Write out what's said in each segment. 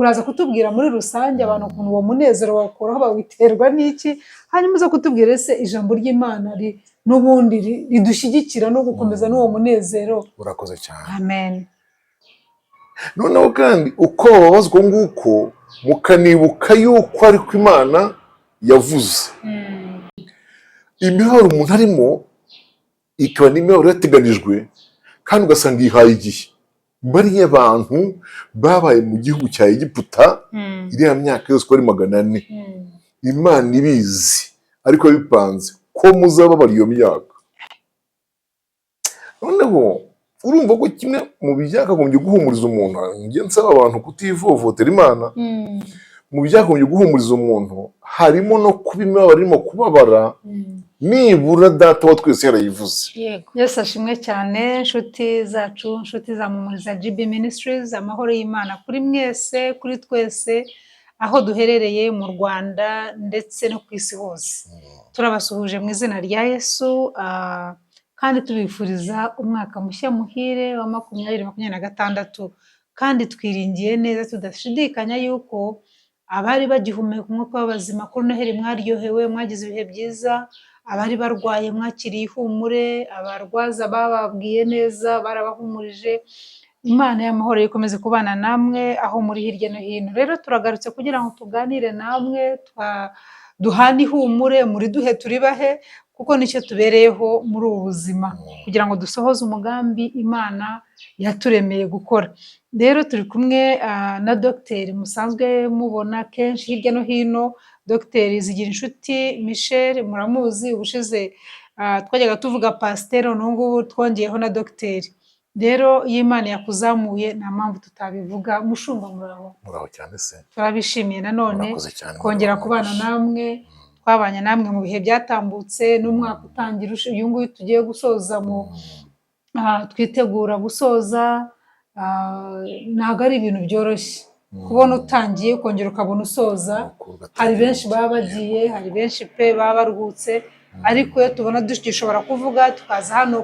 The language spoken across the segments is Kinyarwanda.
Uraza kutubwira muri rusange abantu ukuntu uwo munezero bawukuraho, bawiterwa n'iki? Hanyuma uza kutubwira ese ijambo ry'Imana n'ubundi ridushyigikira no gukomeza n'uwo munezero. Urakoze cyane. Amen. Noneho kandi uko bababazwa nguko, mukanibuka yuko ariko Imana yavuze, imibabaro umuntu arimo ikaba n'imibabaro yateganijwe, kandi ugasanga yihaye igihe. Bariya bantu babaye mu gihugu cya Egiputa iriya myaka yose uko ari 400, Imana ibizi, ariko bipanze ko muzababara iyo myaka. Noneho urumva ko kimwe mu byakagombye guhumuriza umuntu, njye nsaba abantu kutivovotera Imana, mu byakagombye guhumuriza umuntu harimo no kuba imibabaro irimo kubabara nibura Data wa twese yarayivuze. Yego, Yesu ashimwe cyane. Inshuti zacu, inshuti za Mumuriza GB Ministries, amahoro y'Imana kuri mwese, kuri twese aho duherereye mu Rwanda ndetse no ku isi hose. Turabasuhuje mu izina rya Yesu, kandi tubifuriza umwaka mushya muhire wa 2026, kandi twiringiye neza tudashidikanya yuko abari bagihumeka umwuka w'abazima kuri Noheli mwaryohewe, mwagize ibihe byiza. Abari barwaye mwakiriye ihumure, abarwaza bababwiye neza, barabahumurije. Imana y'amahoro ikomeze kubana namwe aho muri hirya no hino. Rero turagarutse kugira ngo tuganire namwe, duhane ihumure, muri duhe turibahe, kuko nicyo tubereyeho muri ubu buzima, kugira ngo dusohoze umugambi Imana yaturemeye gukora. Rero turi kumwe na dogiteri musanzwe mubona kenshi hirya no hino, Dogiteri Zigirinshuti Michel, muramuzi. Ubushize twajyaga tuvuga pasiteri, ubu ngubu twongeyeho na dogiteri. Rero iyo Imana yakuzamuye nta mpamvu tutabivuga. Mushumba, muraho? Muraho cyane se. Turabishimiye nanone Murakoze cyane. kongera kubana namwe. Twabanye namwe mu bihe byatambutse, n'umwaka utangira uyu nguyu tugiye gusoza mu twitegura gusoza, ntabwo ari ibintu byoroshye kubona utangiye ukongera ukabona usoza. Hari benshi baba bagiye, hari benshi pe baba baruhutse, ariko iyo tubona dushobora kuvuga tukaza hano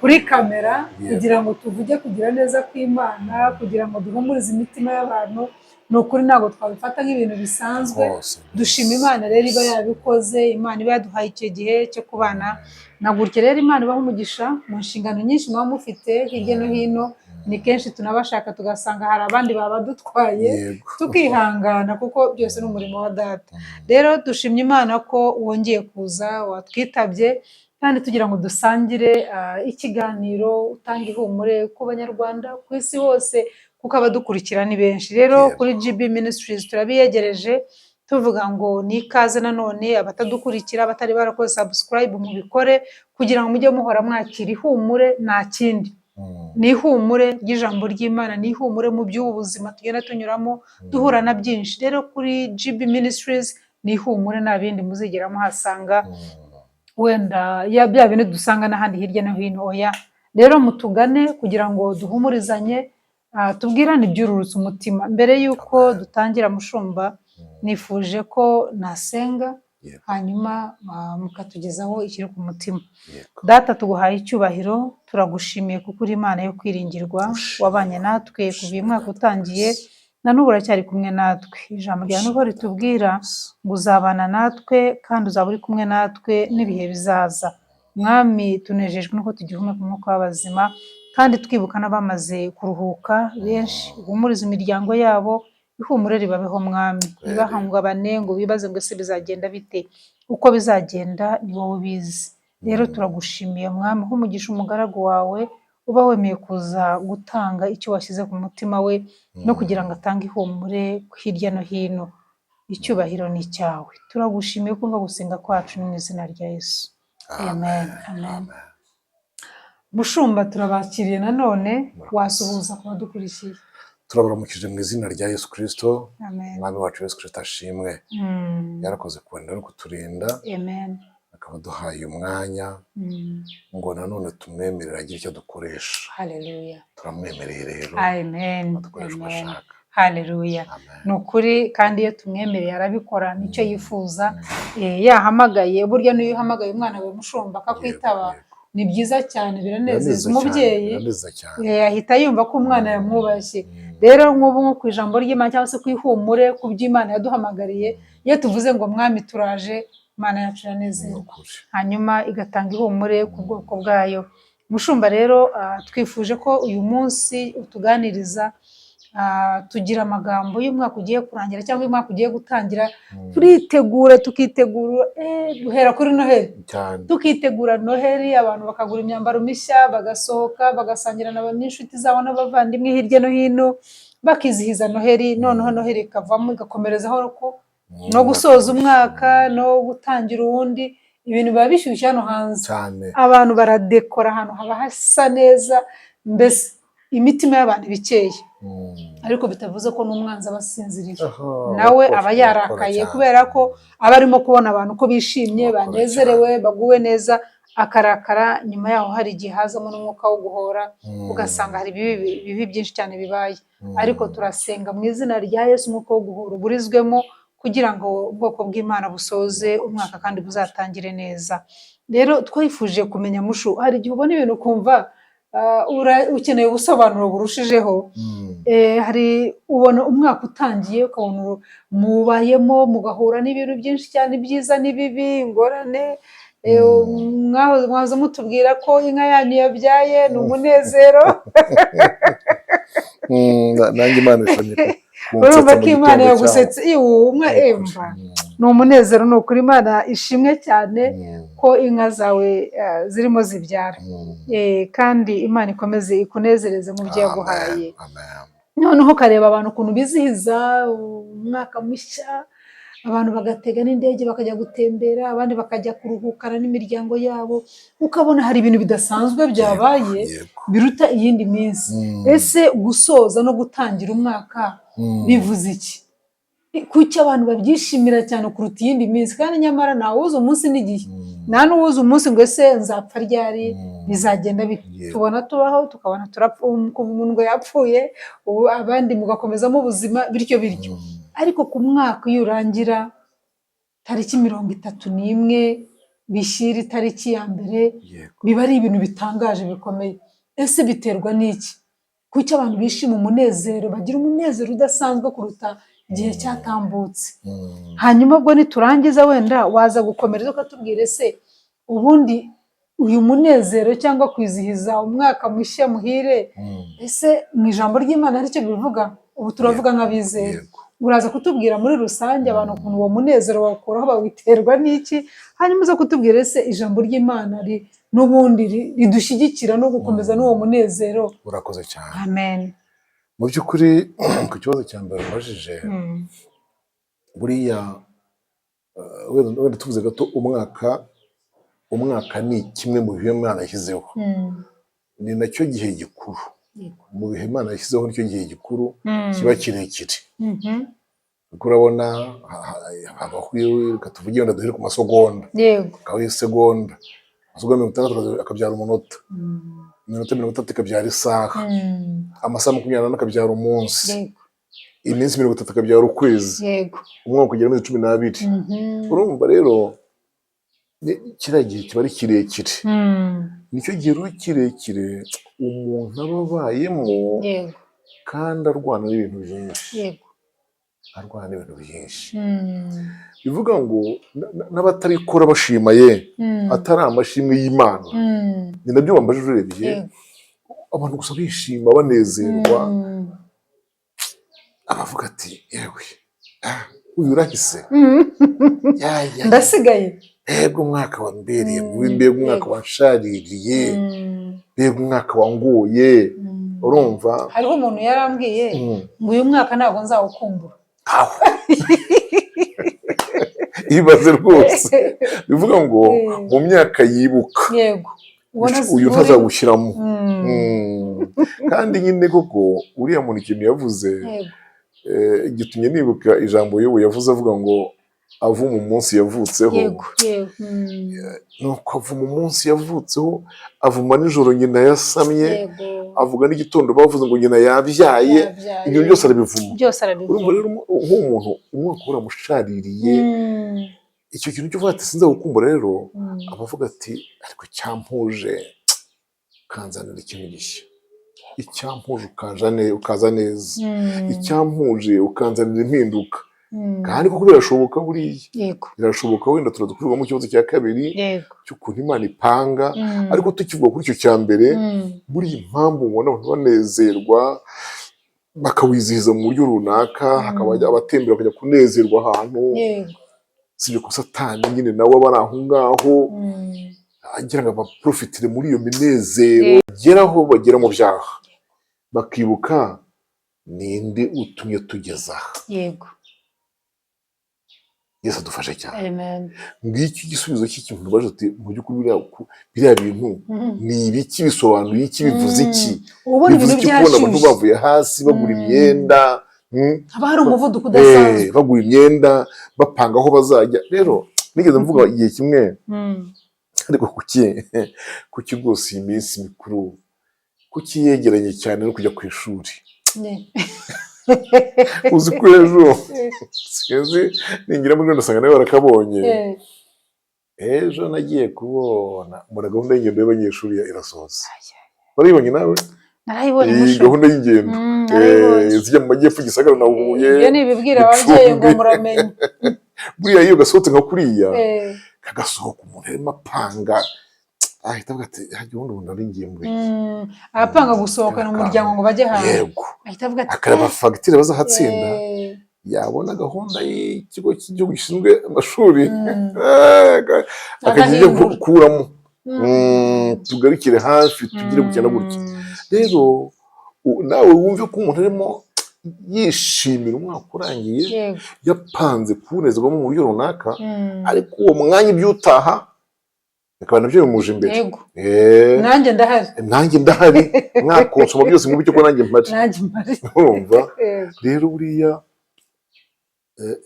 kuri kamera kugira ngo tuvuge kugira neza kw'Imana, kugira ngo duhumurize imitima y'abantu, ni ukuri ntabwo twabifata nk'ibintu bisanzwe. Dushima Imana rero iba yabikoze, Imana iba yaduhaye icyo gihe cyo kubana na gutya. Rero Imana ibaha umugisha mu nshingano nyinshi muba mufite hirya no hino. Ni kenshi tunabashaka tugasanga hari abandi babadutwaye, tukihangana kuko byose ni umurimo wa Data. Rero dushimye Imana ko wongeye kuza, watwitabye, kandi tugira ngo dusangire ikiganiro, utange ihumure ku Banyarwanda, ku isi hose, kuko abadukurikira ni benshi. Rero kuri GB Ministries turabiyegereje, tuvuga ngo ni ikaze nanone. Abatadukurikira, abatari barakoze subscribe, mubikore kugira ngo mujye muhora mwakira ihumure. Nta kindi, ni ihumure ry'ijambo ry'Imana, ni ihumure mu by'ubu buzima tugenda tunyuramo, duhura na byinshi. Rero kuri GB Ministries ni ihumure, nta bindi muzigera muhasanga wenda ya bya bindi dusanga n'ahandi hirya no hino, oya. Rero mutugane kugira ngo duhumurizanye, tubwirane ibyururutse umutima. Mbere y'uko dutangira, mushumba, nifuje ko nasenga, hanyuma mukatugezaho ikiri ku mutima. Data, tuguhaye icyubahiro, turagushimiye kuko uri Imana yo kwiringirwa. Wabanye natwe kuva uyu mwaka utangiye, na n'ubu uracyari kumwe natwe. Ijambo ryawe nubwo ritubwira ngo uzabana natwe kandi uzaba uri kumwe natwe n'ibihe bizaza. Mwami, tunejejwe nuko tugihumeka umwuka w'abazima, kandi twibuka n'abamaze kuruhuka benshi. Uhumurize imiryango yabo, ihumure ribabeho Mwami, ntibahungabane ngo bibaze ngo ese bizagenda bite? Uko bizagenda ni wowe ubizi. Rero turagushimiye Mwami, uha umugisha umugaragu wawe uba wemeye kuza gutanga icyo washyize ku mutima we no kugira ngo atange ihumure hirya no hino. Icyubahiro ni icyawe. Turagushimiye kumva gusenga kwacu, ni mu izina rya Yesu. Amen, amen. Mushumba, turabakiriye nanone. Murakoze. Wasuhuza ku badukurikiye. Turabaramukije mu izina rya Yesu Kirisito. Amen. Umwami wacu Yesu Kirisito ashimwe. Yarakoze kurinda no kuturinda, Amen. akaba aduhaye umwanya ngo nanone tumwemerere agire icyo dukoresha. Haleluya. Turamwemereye rero, Amen. adukoresha uko Amen. ashaka. Haleluya. Amen. Ni ukuri, kandi iyo tumwemereye arabikora, nicyo yifuza. Yahamagaye, burya n'iyo uhamagaye umwana wawe, mushumba, akakwitaba. Yego. Ni byiza cyane, biranezeza Biranezeza cyane, umubyeyi. Biranezeza cyane. Ahita yumva ko umwana yamwubashye. Rero nk'ubu nko ku ijambo ry'Imana cyangwa se ku ihumure, ku by'Imana yaduhamagariye, iyo tuvuze ngo "Mwami, turaje", Imana yacu Ni iranezerwa, ukuri. hanyuma igatanga ihumure ku bwoko bwayo. Mushumba rero, twifuje ko uyu munsi utuganiriza. Tugira amagambo y'umwaka ugiye kurangira cyangwa umwaka ugiye gutangira, turitegura, tukitegura, duhera kuri Noheli, Cyane. tukitegura Noheli, abantu bakagura imyambaro mishya, bagasohoka, bagasangira n'inshuti zabo n'abavandimwe hirya no hino, bakizihiza Noheli. Noneho Noheli ikavamo, igakomerezaho ko no gusoza umwaka no gutangira uwundi, ibintu biba bishyushye hano hanze. Cyane. Abantu baradekora, ahantu haba hasa neza, mbese imitima y'abantu iba ikeye. Ariko bitavuze ko n'umwanzi aba asinziriye. Aha, Nawe bakora, aba yarakaye, bakora cyane. kubera ko aba arimo kubona abantu ko bishimye, Bakora. banezerewe, baguwe neza, akarakara. Nyuma yaho hari igihe hazamo n'umwuka wo guhora, ugasanga hari ibibi, bibi byinshi cyane bibaye. Ariko turasenga mu izina rya Yesu, umwuka wo guhora uburizwemo, kugira ngo ubwoko bw'Imana busoze umwaka kandi buzatangire neza. Rero twifuje kumenya, mushu, hari igihe ubona ibintu ukumva ukeneye ubusobanuro burushijeho. Hari ubona umwaka utangiye, ukabona mubayemo, mugahura n'ibintu byinshi cyane, ibyiza n'ibibi, ingorane. Mwahoze mutubwira ko inka yanyu yabyaye, ni umunezero. Nanjye Imana ishimye kunsetsa Urumva mu ko Imana gitondo. yagusetse iwe umwe. Cyane. Emva, ni umunezero, ni ukuri Imana ishimwe cyane ko inka zawe zirimo zibyara. Kandi Imana ikomeze ikunezereze mu byo yaguhaye. Amen. Noneho ukareba abantu ukuntu bizihiza umwaka mushya, abantu bagatega n'indege bakajya gutembera, abandi bakajya kuruhukana n'imiryango yabo, ukabona hari ibintu bidasanzwe byabaye biruta iyindi minsi. Ese gusoza no gutangira umwaka bivuze iki? Kuki abantu babyishimira cyane kuruta iyindi minsi, kandi nyamara ntawuzi umunsi n'igihe, nta n'uwuzi umunsi ngo ese nzapfa ryari, bizagenda bite? Tubona tubaho, tukabona turapfa, umuntu ngo yapfuye, ubu abandi mugakomezamo ubuzima bityo bityo. Ariko ku mwaka iyo urangira tariki 31 bishyira itariki ya mbere, biba ari ibintu bitangaje bikomeye. Ese biterwa n'iki? Kuki abantu bishima umunezero, bagira umunezero udasanzwe kuruta igihe cyatambutse? Hanyuma ubwo niturangiza, wenda waza gukomereza ukatubwira, ese ubundi uyu munezero cyangwa kwizihiza umwaka mushya muhire, ese mu ijambo ry'Imana hari icyo bivuga? Ubu turavuga nk'abizera. Uraza kutubwira muri rusange abantu ukuntu uwo munezero bawukuraho, bawiterwa n'iki, hanyuma uza kutubwira ese ijambo ry'Imana n'ubundi ridushyigikira no gukomeza n'uwo munezero. Urakoze cyane. Amen. Mu by'ukuri, ku kibazo cya mbere ubajije, buriya wenda tuvuze gato, umwaka ni kimwe mu bihe Imana yashyizeho, ni nacyo gihe gikuru mu bihe Imana yashyizeho, nicyo gihe gikuru kiba kirekire, kuko urabona habaho, reka tuvuge wenda duhere ku masegonda, hakabaho isegonda, amasegonda 60 akabyara umunota, iminota 30 ikabyara isaha, amasaha 24 akabyara umunsi, iminsi 30 akabyara ukwezi, umwaka ukagira amezi 12. Urumva rero kiriya gihe kiba ari kirekire. Nicyo gihe rero kirekire umuntu aba abayemo kandi arwana n'ibintu byinshi, arwana n'ibintu byinshi. Bivuga ngo n'abatabikora bashima ye, atari amashimwe y'Imana, ni nabyo bambajije. Urebye abantu gusa bishima, banezerwa, abavuga ati: "Yewe, uyu urahise. Ya, ya, ya. Ndasigaye." Mbega umwaka wambereye mubi, mbega umwaka wanshaririye, mbega umwaka wangoye." Urumva? Hariho umuntu yarambwiye ngo uyu mwaka ntabwo nzawukumbura. Aho ibaze rwose, bivuga ngo mu myaka yibuka, Yego, ubona uyu ntazawushyiramo. Kandi nyine koko uriya muntu ikintu yavuze gitumye nibuka ijambo Yobu yavuze, avuga ngo avuma umunsi yavutseho. yego yego Mm. Nuko avuma umunsi yavutseho, avuma nijoro nyina yasamye, avuga n'igitondo bavuze ngo nyina yabyaye. Yabyaye. Ibyo byose arabivuma. Byose arabivuga. Urumva rero nk'umuntu umwaka uramushaririye. Icyo kintu cyo kuvuga ati sinzagukumbura rero, abavuga ati ariko cyampuje ukanzanira ikintu gishya, icyampuje ukaza neza, icyampuje ukanzanira impinduka. Kandi koko birashoboka buriya. Birashoboka. Wenda turaza kuvugamo ikibazo cya kabiri cy'ukuntu Imana ipanga, ariko tukivuga kuri icyo cya mbere, buriya impamvu ubona abantu banezerwa, bakawizihiza mu buryo runaka, hakaba abatembera bakajya kunezerwa ahantu, sibyo ko Satani nyine nawe aba ari aho ngaho, agira ngo abaprofitire muri iyo minezero, bageraho bagera mu byaha bakibuka ninde utumye tugeza aha. Yesu adufashe cyane. Amen. Ngicyo igisubizo cy'ikintu ubaje uti mu by'ukuri biriya bintu ni ibiki, bisobanuye iki, bivuze iki? Ubona Bivuze ibintu iki kubona abantu byashyushye, bavuye hasi bagura imyenda, haba hari umuvuduko udasanzwe. Bagura imyenda, bapanga aho bazajya. Rero nigeze mvuga igihe kimwe, ariko kuki rwose iyi minsi mikuru kuki yegeranye cyane no kujya ku ishuri? Uzi ko ejo, sinzi, ningira muri ndasanga nawe barakabonye. Ejo nagiye kubona mbona gahunda y'ingendo y'abanyeshuri irasohotse. Warayibonye nawe? Narayibonye, Iyi musho. gahunda y'ingendo Narayibonye. zijya mu majyepfo, Gisagara na Huye, Iyo ni ibibwira ababyeyi ngo Gicumbi. muramenye. Buriya iyo gasohotse nka kuriya, kagasohoka umuntu arimo apanga, ahita avuga ati hajya ubundi umuntu ari ngiye muri Arapanga gusohokana umuryango ngo bajye hanze. Ahita avuga ati Akareba fagitire bazahatsinda, yabona gahunda y'ikigo cy'igihugu gishinzwe amashuri, akagira ibyo Agahindura. gukuramo. Tugarukire hafi, tugire gutya na gutya. Rero nawe wumve ko umuntu arimo yishimira umwaka urangiye, yapanze kuwunezerwamo mu buryo runaka, ariko uwo mwanya ibyo utaha bikaba nabyo bimuje imbere. Nanjye ndahari. Nanjye ndahari, mwakonsoma byose mu buryo ko nanjye mpari. Nanjye mpari. Urumva rero buriya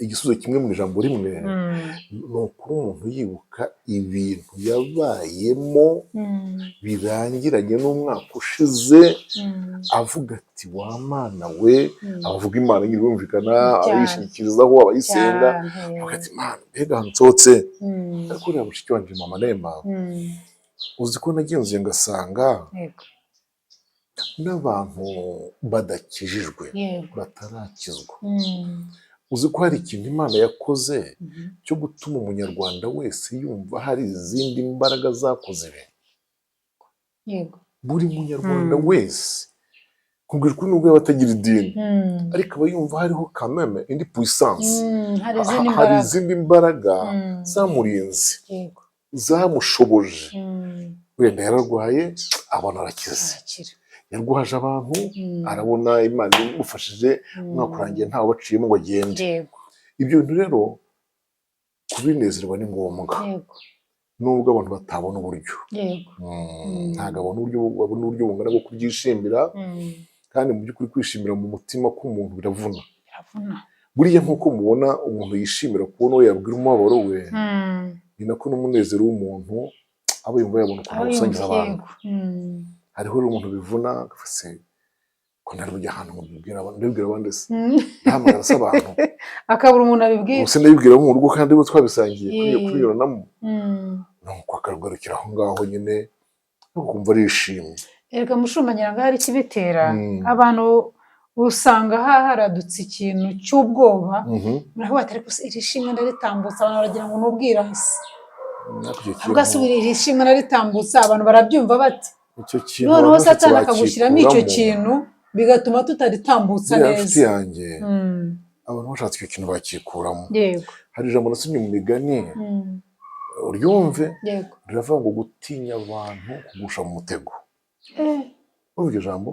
igisubizo kimwe mu ijambo rimwe ni ukuba umuntu yibuka ibintu yabayemo birangiranye n'umwaka ushize, avuga ati wa Mana we. Abavuga Imana nyine bumvikana, abayishingikirizaho, abayisenga, avuga ati Mana, mbega ahantu nsohotse! Ariko uriya mushiki wanjye mama Nema, uzi ko nagenzuye ngasanga n'abantu badakijijwe, batarakizwa, uzi ko hari ikintu Imana yakoze cyo gutuma umunyarwanda wese yumva hari izindi mbaraga zakoze ibintu? Buri munyarwanda wese, kubwira ko nubwo yaba atagira idini, ariko aba yumva hariho kameme indi puissance. Hari izindi Hari mbaraga. izindi mbaraga zamurinze, zamushoboje. Wenda yararwaye, abona arakize. Arakira. Yarwaje abantu, arabona Imana imufashije, umwaka urangiye ntawe baciyemo ngo agende. Ibyo bintu rero kubinezerwa ni ngombwa, nubwo abantu batabona uburyo. Ntabwo abona uburyo, babona uburyo bungana bwo kubyishimira. Kandi mu by'ukuri kwishimira mu mutima k'umuntu biravuna. Biravuna. Buriya nk'uko mubona umuntu yishimira kubona uwo yabwira umubabaro we, ni nako n'umunezero w'umuntu aba yumva yabona ukuntu Aba yumva awusangiza abantu. Hariho rero umuntu bivuna, akavuga se ko ntari bujya ahantu ngo mbibwire abandi, ndabibwira abandi se? Ndahamagara se abantu? Akabura umuntu abibwira. Ubuse ndabibwira abo mu rugo kandi bo twabisangiye kubinyuranamo? Nuko akagarukira aho ngaho nyine, ariko ukumva arishimye. Erega mushumba, ngira ngo hari ikibitera. Abantu usanga haradutse ikintu cy'ubwoba, muravuga ati ariko se iri shimwe ndaritambutsa, abantu baragira ngo ni ubwirasi. Ariko icyo Avuga se kintu ubu iri shimwe ndaritambutsa, abantu barabyumva bati icyo kintu noneho abantu bashatse Satani akagushyiramo icyo bakikuramo. kintu, bigatuma tutaritambutsa Buriya neza. nshuti yanjye, abantu bashatse icyo kintu bakikuramo. Hari ijambo nasomye mu migani, uryumve. Riravuga ngo gutinya abantu kugusha mu mutego. Urumva iryo jambo?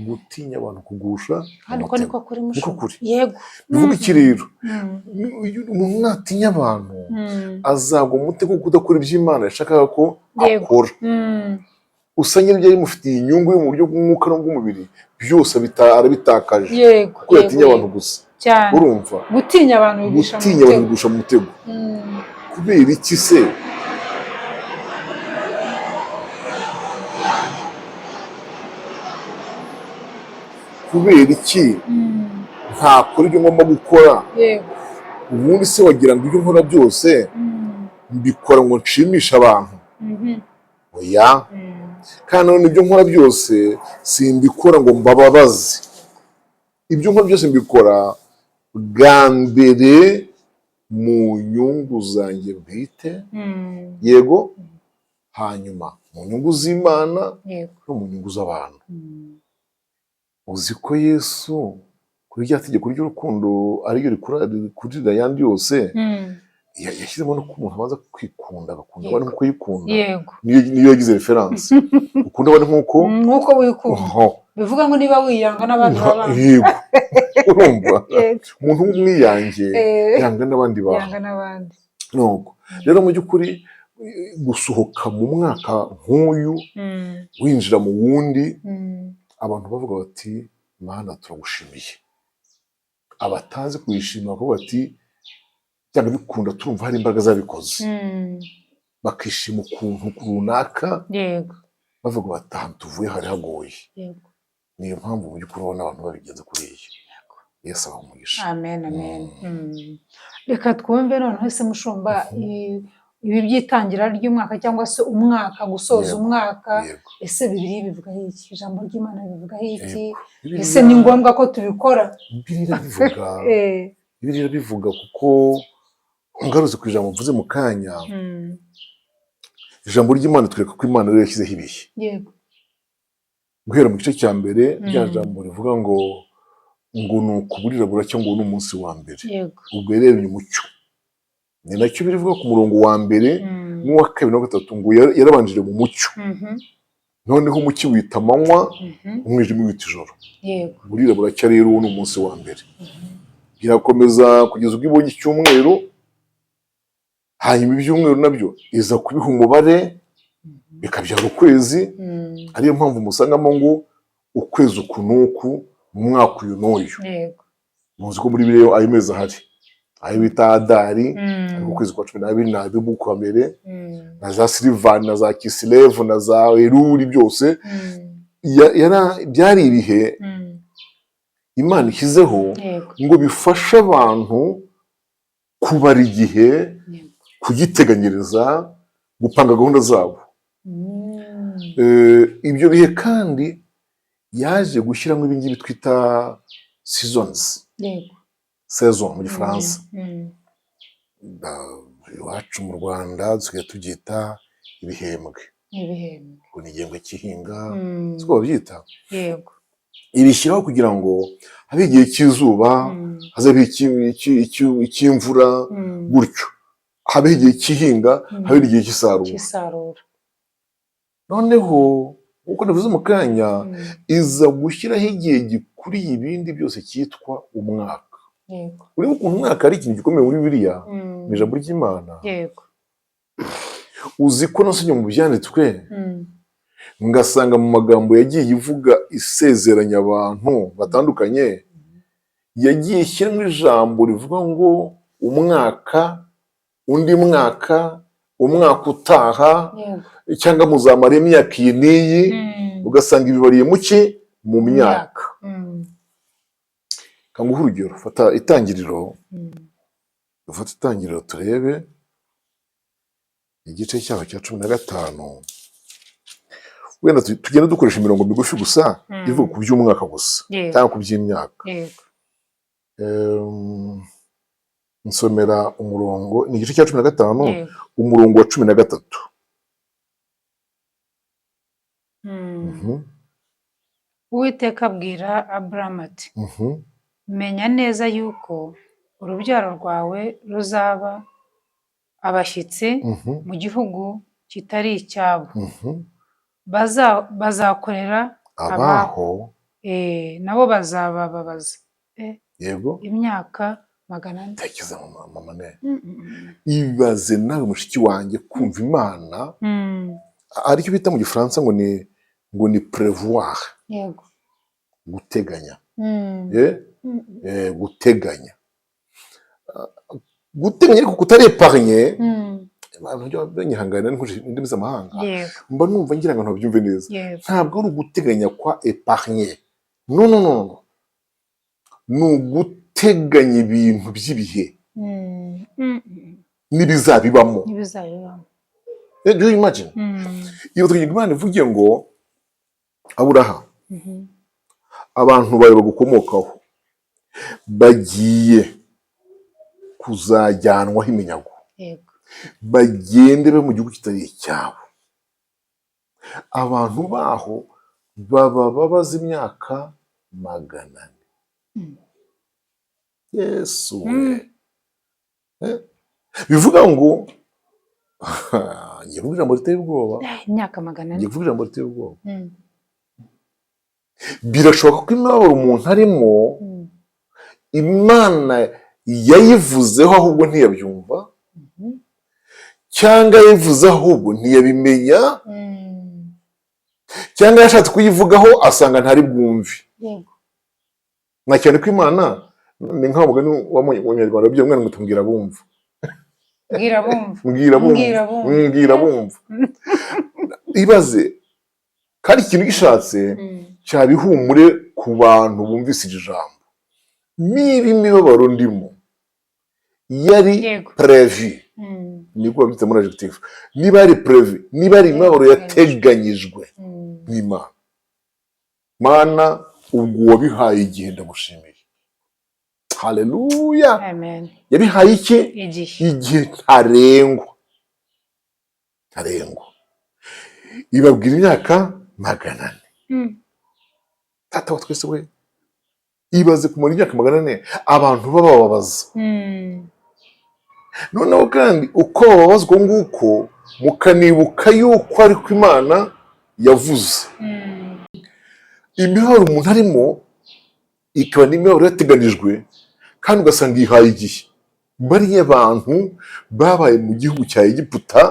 Gutinya abantu kugusha mu Kandi uko mutego. niko kuri, Niko mushumba. kuri. Bivuga iki rero? Umuntu natinya abantu, azagwa mu mutego wo kudakora ibyo Imana yashakaga ko akora. Usa nyine bimufitiye inyungu yo mu buryo bw'umwuka n'ubw'umubiri byose arabitakaje, kuko yatinye abantu gusa. Urumva? Gutinya abantu bigusha mu Gutinya abantu mutego. bigusha mu mutego. Kubera iki se? Kubera iki ntakora ibyo ngomba gukora? Ubundi se wagira ngo ibyo nkora byose mbikora ngo nshimishe abantu? Oya. Kandi nanone ibyo nkora byose simbikora ngo mbababaze. Ibyo nkora byose mbikora bwa mbere mu nyungu zanjye bwite, yego, hanyuma mu nyungu z'Imana no mu nyungu z'abantu. Uzi ko Yesu kuri rya tegeko ry'urukundo, ariryo rikurira ayandi yose, yashyizemo no ko umuntu abanza kwikunda, agakunda abandi nk'uko yikunda. Niyo yagize référence, ukunda abandi nk'uko Nk'uko wikunda. Oho. Bivuga ngo niba wiyanga, n'abandi babanga. Yego, urumva, umuntu w'umwiyange yanga n'abandi bantu. Yanga n'abandi. Nuko rero mu by'ukuri gusohoka mu mwaka nk'uyu winjira mu wundi, abantu bavuga bati: "Mana, turagushimiye." Abatazi kuyishima bakavuga bati: "Byanga bikunda turumva hari imbaraga zabikoze." Bakishima ukuntu runaka, bavuga bati: "Ahantu tuvuye hari hagoye." Niyo mpamvu mu by'ukuri ubona abantu babigenza kuriya. Yesu abaha umugisha. Amen, amen. Reka twumve noneho se, mushumba, ibi by'itangira ry'umwaka cyangwa se umwaka, gusoza umwaka, ese Bibiliya bivugaho iki? Ijambo ry'Imana bivugaho iki? Ese ni ngombwa ko tubikora? Bibiliya irabivuga. Bibiliya irabivuga, kuko ngarutse ku ijambo mvuze mu kanya, ijambo ry'Imana twereka ko Imana ariyo yashyizeho ibihe. Guhera mu gice cya mbere, rya jambo rivuga ngo ni ukuburira buracya, ngo ni umunsi wa mbere, ubwo yarebye umucyo. Ni nacyo birivuga ku murongo wa mbere n'uwa kabiri n'uwa gatatu, ngo yarabanjije mu mucyo, noneho umucyo wita amanywa, umwijima wita ijoro. Burira buracya rero, uwo ni umunsi wa mbere. Birakomeza kugeza ubwo ibonye icyumweru, hanyuma ibyumweru nabyo iza kubiha umubare, bikabyara ukwezi, ariyo mpamvu musangamo ngo ukwezi uku n'uku mu mwaka uyu n'uyu. Muzi ko muri Bibiliya ayo mezi ahari, ayo bita Adari, ariko ukwezi kwa 12 ni Abibu, kwa mbere, na za Silivani na za Kisilevu na za Eruri, byose byari ibihe Imana ishyizeho ngo bifashe abantu kubara igihe, kugiteganyiriza, gupanga gahunda zabo. Ibyo bihe kandi yaje gushyiramo ibingibi twita seasons, saison mu Gifaransa. Iwacu mu Rwanda dusigaye tubyita ibihembwe. Ibihembwe. Ngo ni igihembwe cy'ihinga, siko babyita? Yego. Ibishyiraho kugira ngo habe igihe cy'izuba, hazabe icy'imvura, gutyo habeho igihe cy'ihinga, habe n'igihe cy'isarura. Cy'isarura. Noneho nk'uko navuze mu kanya, iza gushyiraho igihe gikuriye ibindi byose cyitwa umwaka. Urebe ukuntu umwaka ari ikintu gikomeye muri Bibiliya, mu ijambo ry'Imana. Uzi ko nasomye mu byanditswe, ngasanga mu magambo yagiye ivuga isezeranya abantu batandukanye, yagiye ishyiramo ijambo rivuga ngo umwaka, undi mwaka, umwaka utaha, cyangwa muzamara imyaka iyi n'iyi, ugasanga ibibariye mu ki? Mu myaka. Kanguhe urugero, fata Itangiriro. Dufate Itangiriro, turebe igice cyaho cya 15. Wenda tugenda dukoresha imirongo migufi gusa, ivuga ku by'umwaka gusa, cyangwa ku by'imyaka. Nsomera umurongo, ni igice cya 15, umurongo wa 13. Uwiteka abwira Aburamu ati: "Menya neza yuko urubyaro rwawe ruzaba abashyitsi mu gihugu kitari icyabo, bazakorera abaho, nabo bazabababaza imyaka 400." Tekereza, mama, mama ne, ibaze nawe, mushiki wanjye, kumva Imana, aricyo bita mu Gifaransa ngo ni prévoir, guteganya. Guteganya. Guteganya ariko kutari épargner. Abantu bajya banyihanganira nkoresheje indimi z'amahanga, mba numva ngira ngo ntabyumve neza. Ntabwo ari uguteganya kwa épargner, no, no, no, no, ni uguteganya ibintu by'ibihe. N'ibizabibamo. Ntibizabibamo. Do you imagine? Iyo tugira Imana ivuge ngo Aburaha, abantu bawe bagukomokaho bagiye kuzajyanwaho iminyago, bagende be mu gihugu kitari icyabo, abantu baho baba babaze imyaka 400. Yesu we! Bivuga ngo ngiye kuvuga ijambo riteye ubwoba. Imyaka 400. Ngiye kuvuga ijambo riteye ubwoba. Birashoboka ko imibabaro umuntu arimo, Imana yayivuzeho ahubwo ntiyabyumva, cyangwa yayivuze ahubwo ntiyabimenya, cyangwa yashatse kuyivugaho asanga ntari bwumve. Na cyane ko Imana ni nka mugani w'Umunyarwanda by'umwana ngo tubwira bumva. Mbwira bumva. Mbwira bumva. Mbwira bumva. Mbwira bumva. Ibaze kandi ikintu gishatse cyaba ihumure ku bantu bumvise iri jambo: niba imibabaro ndimo yari prévu, niko babyita muri adjectif, niba yari prévu, niba ari imibabaro yateganyijwe n'Imana, Mana, ubwo wabihaye igihe, ndagushimiye. Haleluya! Amen. Yabihaye iki? Igihe. Igihe ntarengwa, ntarengwa. Ibabwira imyaka 400. Tata wa twese we, ibaze kumara imyaka 400 abantu babababaza. Noneho kandi uko bababazwa nguko, mukanibuka yuko ariko Imana yavuze. Imibabaro umuntu arimo ikaba n'imibabaro yateganijwe, kandi ugasanga ihaye igihe. Bariya bantu babaye mu gihugu cya Egiputa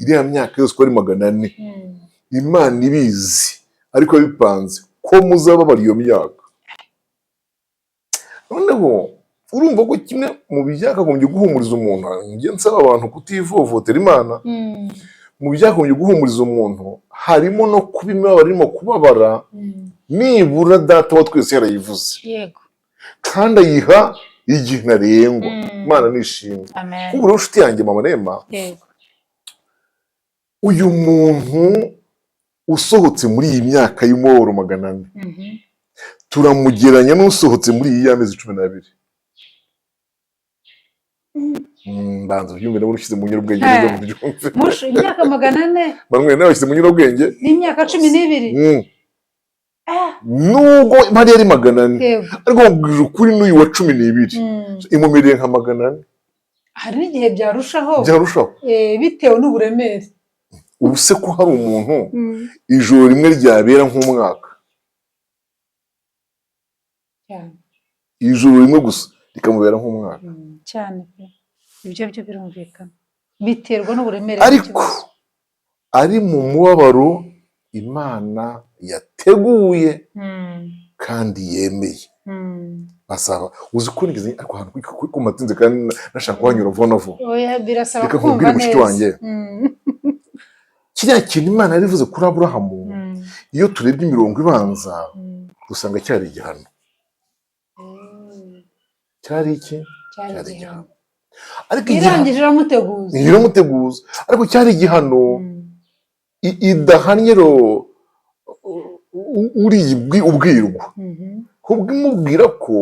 iriya myaka yose uko ari 400, Imana ibizi, ariko bipanze ko muzababara iyo myaka. Noneho urumva ko kimwe mu byakagombye guhumuriza umuntu, njye nsaba abantu kutivovotera Imana, mu byakagombye guhumuriza umuntu harimo no kuba imibabaro irimo kubabara, nibura Data wa twese yarayivuze, kandi ayiha igihe ntarengwa. Imana nishimwe. Amen. Kuko rero, inshuti yanjye mama Rema, uyu muntu usohotse muri iyi myaka y'umubabaro 400, turamugeranya n'usohotse muri iyi y'amezi 12. Banza ubyumve nawe ushyize mu nyurabwenge neza, mubyumve. Mushu, imyaka 400 Bamwe nawe bashyize mu nyurabwenge. N'imyaka 12. Nubwo hariya ari 400, ariko mubwije ukuri n'uyu wa 12 imumereye nka 400. Hari n'igihe byarushaho. Byarushaho. Bitewe n'uburemere. Ubu se ko hari umuntu ijoro rimwe ryabera nk'umwaka? Cyane. Ijoro rimwe gusa rikamubera nk'umwaka. Cyane pe, ibyo byo birumvikana, biterwa n'uburemere Ariko bw'ikibazo. ari mu mubabaro Imana yateguye kandi yemeye, basaba uzi ko nigeze, ariko ahantu ku matinze kandi nashaka kuhanyura vuba na vuba. Oya, birasaba Reka kumva nkubwire, mushiki neza. wanjye. Kiriya kintu Imana yarivuze kuri Aburahamu, iyo turebye imirongo ibanza, dusanga cyari igihano. Cyari iki? Cyari Cyari igihano. igihano, ariko igihano Irangije iramuteguza. Iramuteguza, ariko cyari igihano idahannye uriya ubwirwa, ahubwo imubwira ko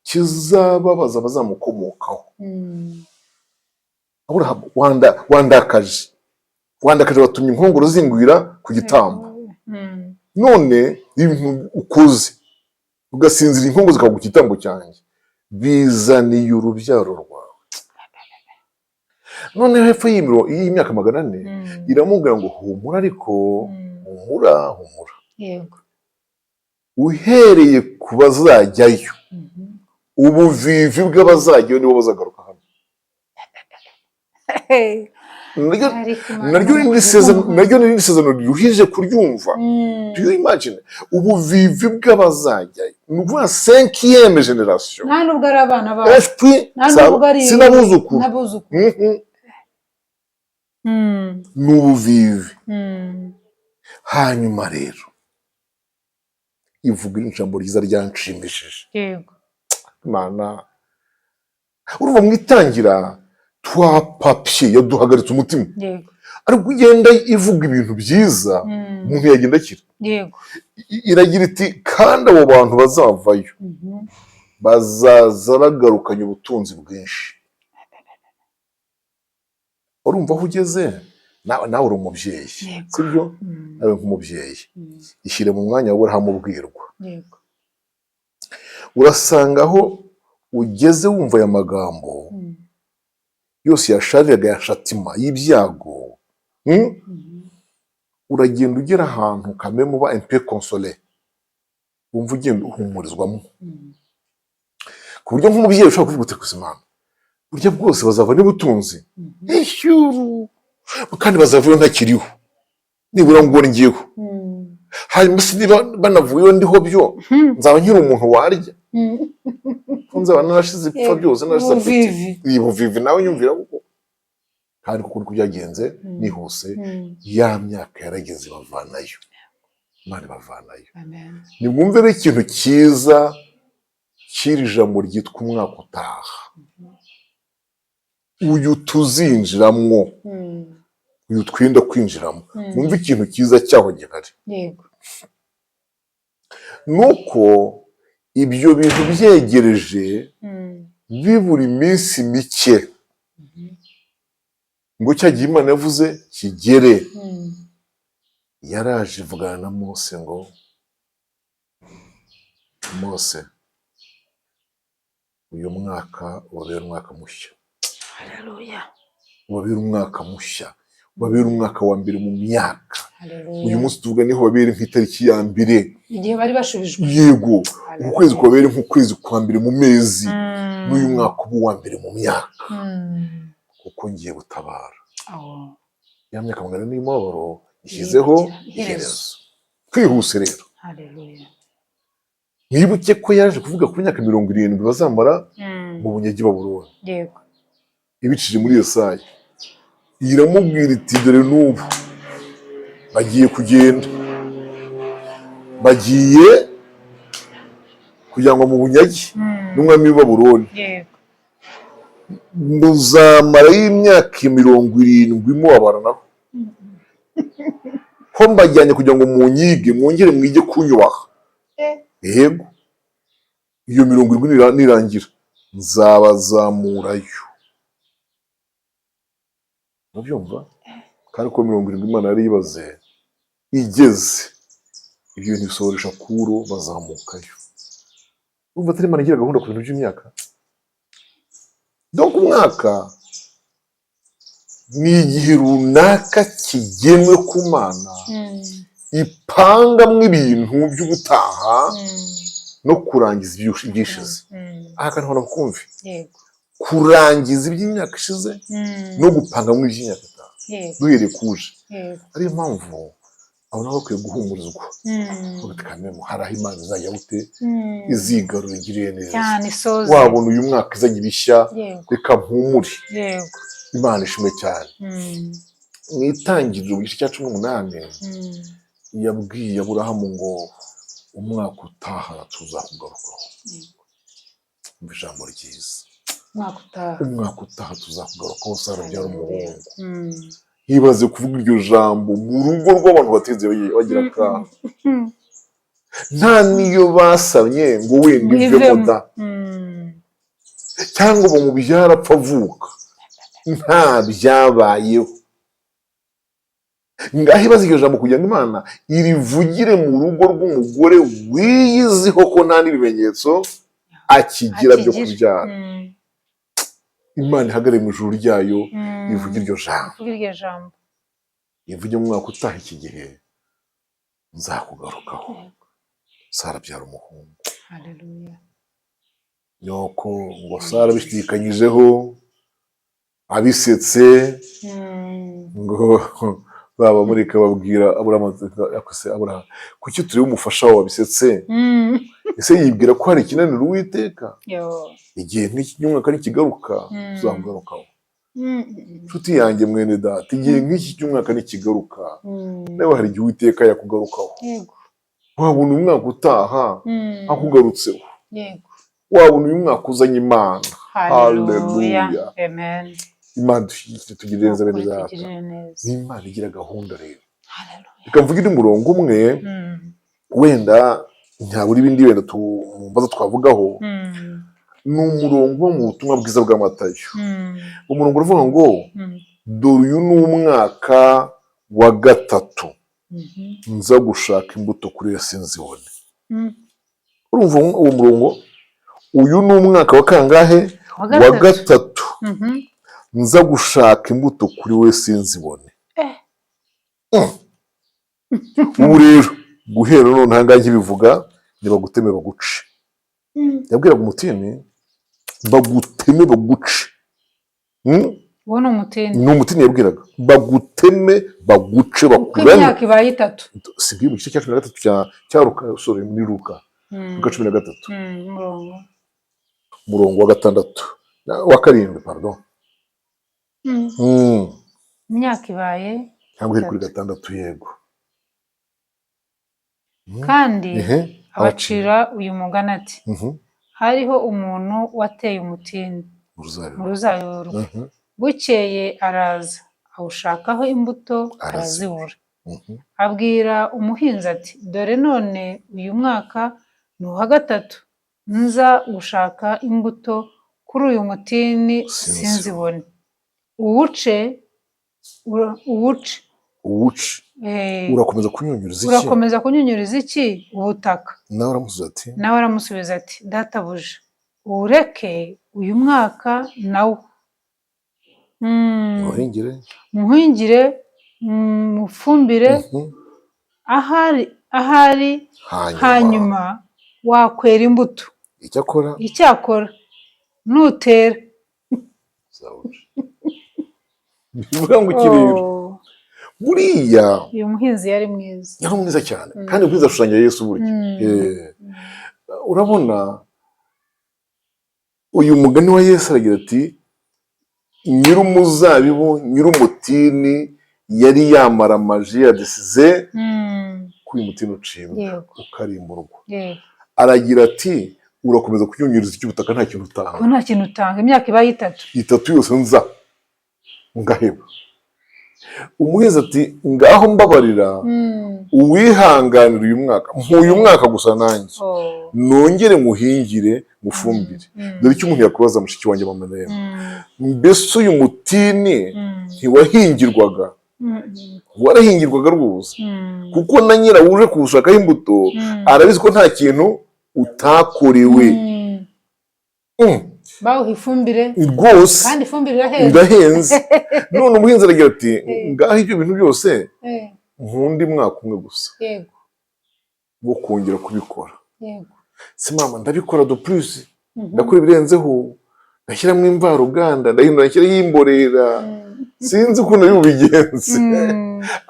kizababaza abazamukomokaho. Aburahamu, wandakaje, wandakaje, watumye inkongoro zingwira ku gitambo. None ibintu ukoze, ugasinzira inkongoro zikagwa ku gitambo cyanjye, bizaniye urubyaro rwawe. Noneho hepfo y'imyaka 400, iramubwira ngo humura, ariko humura, humura, uhereye ku bazajyayo, ubuvivi bw'abazajyayo nibo bazagaruka hano. Ariko Imana Naryo ni irindi sezerano riruhije kuryumva. Do you imagine ubuvivi bw'abazajyayo? Ni ukuvuga cinquième génération. Nta nubwo ari abana babo. Esprit. Nta nubwo ari Sinabuzukuru. N'abuzukuru. Ni ubuvivi. Hanyuma rero ivuga iri jambo ryiza ryanshimishije. Imana Urumva, mu itangira twapapye, yaduhagaritse umutima, ariko ugenda ivuga ibintu byiza, umuntu yagenda akira. Iragira iti: "Kandi abo bantu bazavayo bazaza bagarukanye ubutunzi bwinshi." Urumva aho ugeze, nawe uri umubyeyi, sibyo? Nawe nk'umubyeyi, ishyire mu mwanya wa Aburahamu ubwirwa. Urasanga aho ugeze wumva aya magambo yose yashariraga, ya châtiment y'ibyago, Uragenda ugera ahantu kamwe muba un peu consolé, wumva ugenda uhumurizwamo, ku buryo nk'umubyeyi ushobora kuvuga uti: "Kuzimana, burya bwose bazava n'ubutunzi ishyuru, kandi bazavayo ntakiriho, nibura ngo ngeho. Hanyuma se niba banavuyeyo ndiho, byo nzaba nkiri umuntu warya, ko nzaba narashize ipfa byose, narashize appétit?" Ubuvivi. Iyi buvivi nawe nyumvira kuko, kandi kuko niko byagenze. Nihuse, ya myaka yarageze, bavanayo, Imana ibavanayo. Amen. Nimwumve rero ikintu cyiza cy'iri jambo ryitwa umwaka utaha, uyu tuzinjiramwo, uyu twenda kwinjiramo. Mwumve ikintu cyiza cyaho gihari, nuko ibyo bintu byegereje, bibura iminsi mike ngo cya gihe Imana yavuze kigere, yaraje ivugana na Mose ngo: "Mose, uyu mwaka ubabere umwaka mushya." Haleluya. Ubabere umwaka mushya, ubabere umwaka wa mbere mu myaka. Haleluya. Uyu munsi tuvuga niho babere nk'itariki ya mbere. Igihe bari bashubijwe. Yego, uku kwezi kubabere nk'ukwezi kwa mbere mu mezi, n'uyu mwaka uba uwa mbere mu myaka, kuko ngiye gutabara. Ya myaka 400 y'umubabaro ishyizeho iherezo. Iherezo. Twihuse rero, Haleluya. mwibuke ko yaje kuvuga ku myaka 70 bazamara mu bunyage Babuloni, ibicije muri Yesaya. Iramubwira iti: "Dore n'ubu bagiye kugenda, bagiye kujyanwa mu bunyage n'umwami w'i Babuloni. Muzamarayo imyaka 70 mubabaranaho, ko mbajyanye kugira ngo munyige, mwongere mwige kunyubaha. Yego, iyo 70 nirangira nzabazamurayo." Urabyumva? Kandi ko 70 Imana yari ibaze igeze, ibyo bintu bisohoresha kuro bazamukayo. Urumva atari Imana igira gahunda ku bintu by'imyaka? Donc umwaka ni igihe runaka kigenwe ku Mana, ipangamo ibintu by'ubutaha no kurangiza ibyishize. Aha kantu hano kumve, kurangiza iby'imyaka ishize no gupangamo iby'imyaka itaha, duhereye kuje. Ariyo mpamvu abo nabo bakwiye guhumurizwa, bavuga kamemo hari aho Imana izajya gute, izigarura, igiriye neza. Cyane, isoze. Wabona uyu mwaka izanye ibishya, reka mpumure. Imana ishimwe cyane. Mu Itangiriro, mu gice cya 18, yabwiye Aburahamu ngo: "Umwaka utaha tuzakugarukaho." Umva ijambo ryiza. Umwaka utaha. "Umwaka utaha tuzakugarukaho, Sara abyara umuhungu." Ntibaze kuvuga iryo jambo mu rugo rw'abantu batigeze bagira akana, nta n'iyo basabye ngo wenda ivemo Ivemo. da, cyangwa ngo mubyara apfa avuka, nta byabayeho. Ngaho ibaze iryo jambo kugira ngo Imana irivugire mu rugo rw'umugore wiyiziho ko nta n'ibimenyetso akigira byo Akigira. kubyara. Imana ihagarare mu ijuru ryayo, ivuge iryo jambo, Ivuge iryo jambo. ivuge: "Mu mwaka utaha iki gihe nzakugarukaho, Sara abyara umuhungu." Haleluya. Nuko ngo Sara abishidikanyijeho, abisetse, ngo baba mureka babwira Aburahamu, ati: "Aburahamu, kuki tureba umufasha wawe wabisetse? Ese yibwira ko hari ikinanira Uwiteka? Yo. Igihe nk'iki cy'umwaka nikigaruka, tuzakugarukaho." Nshuti yanjye, mwene data, igihe nk'iki cy'umwaka nikigaruka, nawe hari igihe Uwiteka yakugarukaho. Wabona umwaka utaha akugarutseho. Wabona uyu mwaka uzanye Imana. Haleluya. Haleluya. Amen. Imana dushyigikire, tugirire neza bene Ukuri, data. tugirire neza. N'Imana igira gahunda rero. Haleluya. Reka mvuge undi murongo umwe. Wenda ntabura ibindi, wenda mu mbazo twavugaho. Ni umurongo wo mu Butumwa Bwiza bwa Matayo. Umurongo uravuga ngo: "Dore uyu ni umwaka wa gatatu nza gushaka imbuto kuri yo sinzibone." Urumva uwo murongo? Uyu ni umwaka wa kangahe? Wa Wa gatatu. gatatu nza gushaka imbuto kuri we sinzibone. Ubu rero guhera none aha ngaha nkibivuga, nibaguteme baguce. Yabwiraga umutini, baguteme baguce. Uwo ni umutini. Ni umutini yabwiraga, baguteme baguce, Uko bakurane. imyaka ibaye 3. Si mu gice cya 13 cya Luka, sorry, muri Luka. Luka 13. Umurongo. Umurongo wa gatandatu, wa karindwi, pardon. Imyaka ibaye Cyangwa iri kuri 3. gatandatu, yego. Kandi Ehe, abacira uyu mugani ati: "Hariho umuntu wateye umutini Mu ruzabibu. mu ruzabibu rwe. Bukeye araza awushakaho imbuto, Arazibura. arazibura. Abwira umuhinzi ati: 'Dore none uyu mwaka ni uwa gatatu nza gushaka imbuto kuri uyu mutini, Sinzibone. sinzibone. Uwuce, uwuce.'" Uwuce. "Urakomeza kunyunyuriza iki?" "Urakomeza kunyunyuriza iki ubutaka?" Nawe aramusubiza ati: Nawe aramusubiza ati: 'Databuja, uwureke uyu mwaka nawo Muhingire. Muhingire, mufumbire, ahari Hanyuma, hanyuma wakwera imbuto. Icyakora, Icyakora nutera, uzawuce." Bivuga ngo iki rero? Oh, Buriya uyu muhinzi yari mwiza. Yari mwiza cyane, kandi mwiza ashushanya Yesu burya. Urabona uyu mugani wa Yesu aragira ati: nyir'umuzabibu, nyir'umutini yari yamaramaje, yadesize ko uyu mutini ucibwa, ukarimburwa. Aragira ati: "Urakomeza kunyunyuriza icy'ubutaka, nta kintu utanga." Ko nta kintu utanga, imyaka ibaye 3. 3 yose nza ngaheba. Umuhinzi ati: "Ngaho mbabarira, uwihanganira uyu mwaka, nkuyu mwaka gusa nanjye, nongere nguhingire, ngufumbire." Dore icyo umuntu yakwibaza, mushiki wanjye, mama Neema: mbese uyu mutini ntiwahingirwaga? Warahingirwaga rwose, kuko na nyirawo uje kuwushakaho imbuto arabizi ko nta kintu utakorewe. Bawuha ifumbire. Rwose. Kandi ifumbire irahenze. Irahenze. None umuhinzi aragira ati: "Ngaho ibyo bintu byose, nkundi mwaka umwe gusa wo kongera kubikora." Si mama, ndabikora de plus, ndakora ibirenzeho, ndashyiramo imvaruganda, ndahindura, ndashyiraho imborera, sinzi ukuntu ari bubigenze.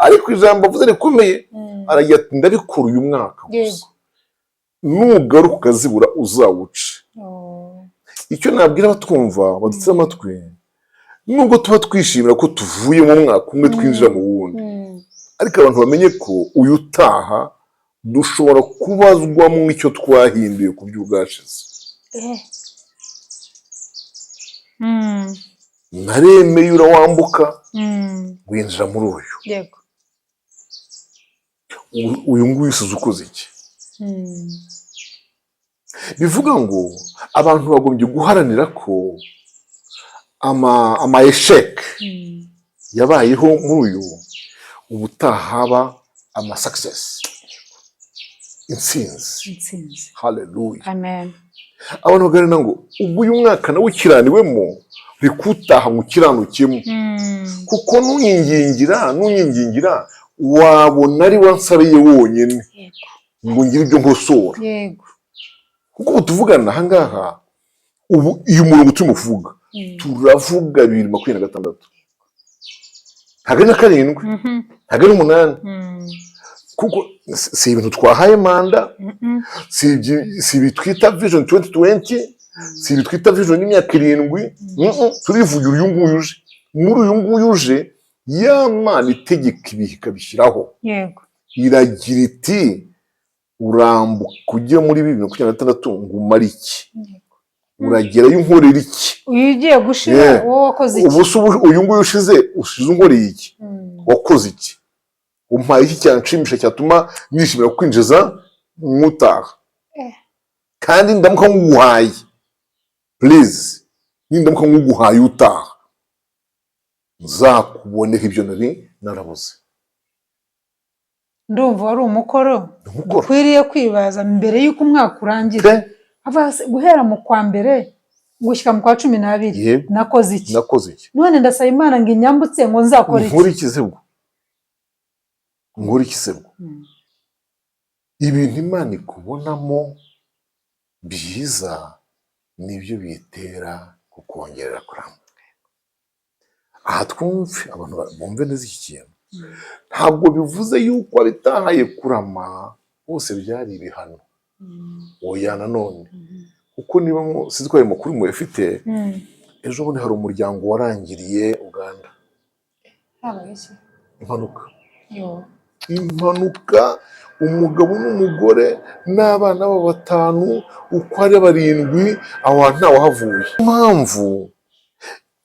Ariko ijambo avuze rikomeye. Aragira ati: "Ndabikora uyu mwaka gusa, nugaruka ukazibura, uzawuce." Icyo nabwira abatwumva baduteze amatwi, nubwo tuba twishimira ko tuvuye mu mwaka umwe twinjira mu wundi, ariko abantu bamenye ko uyu utaha dushobora kubazwamo icyo twahinduye ku by'ubwashize. Naremeye urawambuka, winjira muri uyu. Uyu nguyu usize ukoze iki? Bivuga ngo abantu bagombye guharanira ko ama échecs yabayeho muri uyu, ubutaha haba ama success, intsinzi. Intsinzi. Haleluya. Amen. Abantu baganira ngo ubwo uyu mwaka nawe ukiraniwemo, reka ngo ukiranukemo, kuko nunyingingira wabona ari wansabiye wonyine ngo ngire ibyo nkosora. Kuko ubu tuvugana aha ngaha, ubu uyu murongo turimo kuvuga, turavuga 2026, ntabwo ari na karindwi, ntabwo ari umunani, kuko si ibintu twahaye manda, si ibi twita Vision 2020, si ibi twita vision y'imyaka 7. Turivugira uyu nguyu uje. Muri uyu nguyu uje, ya Mana itegeka ibihe ikabishyiraho, iragira iti: "Urambuka ujye muri 2026 ngo umare iki?" Uragerayo unkorera iki? Uyu ugiye gushira, wowe wakoze iki? Ubu se uyu nguyu ushize unkoreye iki? Wakoze iki? Umpaye iki cyanshimisha, cyatuma nishimira kwinjiza mwutaha? Kandi ndamuka nkuguhaye, please, nindamuka nkuguhaye utaha, nzakuboneho ibyo nari narabuze. Ndumva wari umukoro Umukoro. ukwiriye kwibaza mbere y'uko umwaka urangira. Pe. Ava se guhera mu kwa mbere gushyika mu kwa 12, nakoze iki? Nakoze iki? None ndasaba Imana ngo inyambutse, ngo nzakore iki? Nkore iki se bwo? Nkore iki se bwo? Ibintu Imana ikubonamo byiza nibyo biyitera kukongerera kurama. Aha twumve, abantu bumve neza iki kintu. Ntabwo bivuze yuko abitahaye kurama bose byari ibihano. Oya nanone, kuko niba sinzi ko ayo makuru muyafite. Ejo bundi hari umuryango warangiriye Uganda. Habaye iki? Impanuka. Yo. Impanuka, umugabo n'umugore n'abana babo batanu, uko ari barindwi, aho hantu ntawahavuye. Impamvu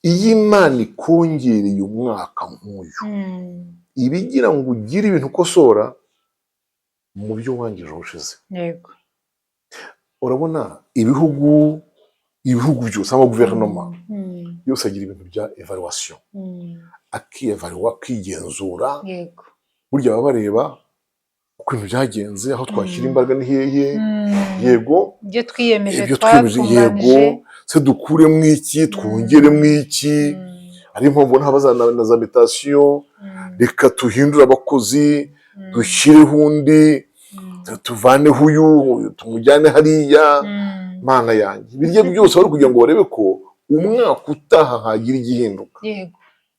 iyo Imana ikongereye umwaka nk'uyu, iba igira ngo ugire ibintu ukosora mu byo wangije ubushize. Urabona ibihugu byose, amaguverinoma yose agira ibintu bya evaluation, akiyevaluwa, akigenzura. Burya baba bareba uko ibintu byagenze, aho twashyira imbaraga ni hehe. Yego. Ibyo twiyemeje Ibyo twiyemeje, yego. twatunganije. Se dukuremo iki, twongeremo iki? Ariyo mpamvu ubona haba na za mutation. Reka tuhindure abakozi, dushyireho undi, tuvaneho uyu, tumujyane hariya. Mana yanjye, birya byose bari kugira ngo barebe ko umwaka utaha hagira igihinduka.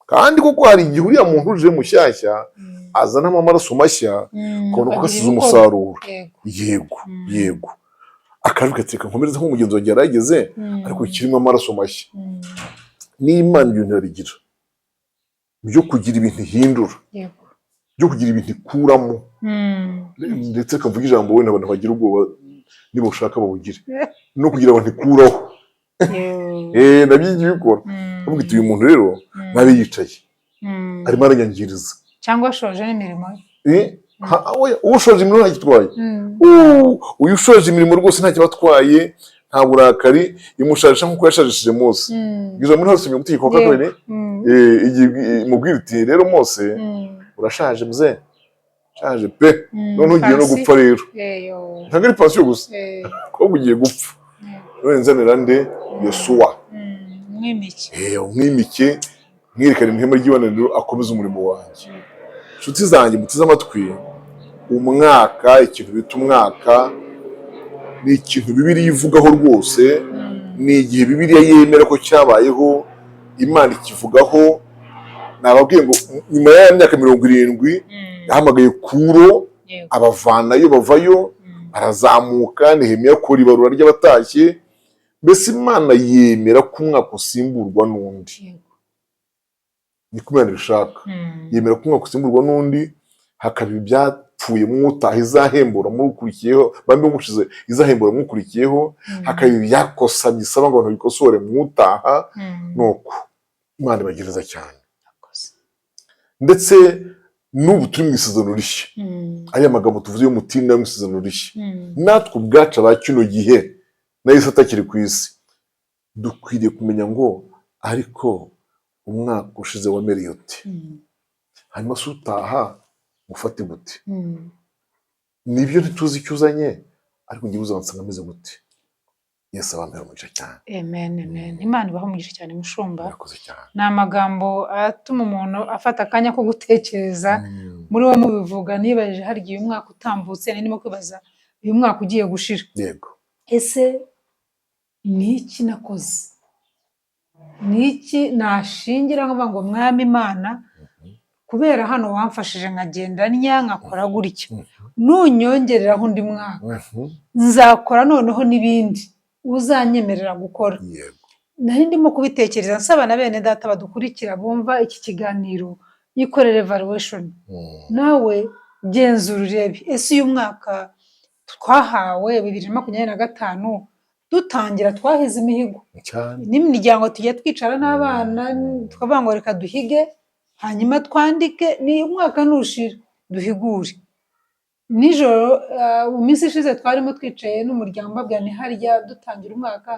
Kandi koko hari igihe uriya muntu uje mushyashya azanamo amaraso mashya, ukabona ko ukagira asize ibikorwa. umusaruro. Yego. Yego, akavuga ati: "Reka nkomereze aho umugenzi wanjye yarageze, ariko kirimo amaraso mashya." N'Imana ibintu irabigira byo kugira ibintu ihindura, byo kugira ibintu ikuramo. Ndetse kavuga ijambo wenda abantu bagira ubwoba, niba ushaka bawugire, no kugira abantu ikuraho. Nabyo ijya ibikora. Bavuga iti: "Uyu muntu rero nabe yicaye, arimo aranyangiriza." Cyangwa ashoje n'imirimo ye. Oya, ushoje imirimo ntacyo. Uyu ushoje imirimo rwose ntacyo aba atwaye, nta burakari, imusharisha nk'uko yashajishije Mose. Ijambo ntasomye gutegeka kwa kabiri, igihe imubwira iti: "Rero Mose, urashaje muze, ushaje pe, none ugiye no Pansiyo. gupfa rero." Eyo. Ntabwo ari pansiyo gusa, ahubwo ugiye gupfa. None nzanira nde? Yosuwa. Mwimike. Umwimike, mwerekane mu ihema ry'ibonaniro, akomeze umurimo wanjye." Inshuti zanjye muteze amatwi, umwaka, ikintu bita umwaka ni ikintu Bibiliya ivugaho rwose. Ni igihe Bibiliya yemera ko cyabayeho, Imana ikivugaho. Nababwiye ngo nyuma y'aya myaka 70 yahamagaye Kuro, abavanayo, bavayo, barazamuka. Nehemiya akora ibarura ry'abatashye. Mbese Imana yemera ko umwaka usimburwa n'undi. Niko Imana ibishaka. Yemera ko umwaka usimburwa n'undi, hakaba ibyapfuye mwutaha izahembura mukurikiyeho, bamwe mushize izahembura mukurikiyeho, hakaba ibyakosa bisaba ngo abantu bikosore mwutaha. Nuko Imana ibagereza cyane. Murakoze. Ndetse n'ubu turi mu isezerano rishya, ariya magambo tuvuze y'umutini nayo mu isezerano rishya, natwe ubwacu aba kino gihe na Yesu atakiri ku isi, dukwiriye kumenya ngo: ariko umwaka ushize wamereye ute? Hanyuma se utaha ufate gute? Nibyo, ntituzi icyo uzanye, ariko ngiye uzansanga ameze gute? Yesu abampera umugisha cyane. Amen, amen. Imana ibahe umugisha cyane, mushumba. Murakoze cyane. Ni amagambo atuma umuntu afata akanya ko gutekereza. Muri wo mubivuga, nibajije hari igihe umwaka utambutse, nari ndimo kwibaza uyu mwaka ugiye gushira, ese ni iki nakoze? Ni iki nashingira nkavuga ngo: "Mwami Imana, kubera hano wamfashije nkagenda ntya, nkakora gutya, nunyongereraho undi mwaka, nzakora noneho n'ibindi uzanyemerera gukora"? Nari ndimo kubitekereza nsaba na bene data badukurikira, bumva iki kiganiro, yikorere evaluation. Nawe genzura urebe: ese uyu mwaka twahawe 2025 Dutangira twahize imihigo Cyane. n'imiryango, tujya twicara n'abana tukavuga ngo reka duhige, hanyuma twandike, ni umwaka nushira duhigure. Nijoro mu minsi ishize twarimo twicaye n'umuryango, mbabwira ni harya dutangira umwaka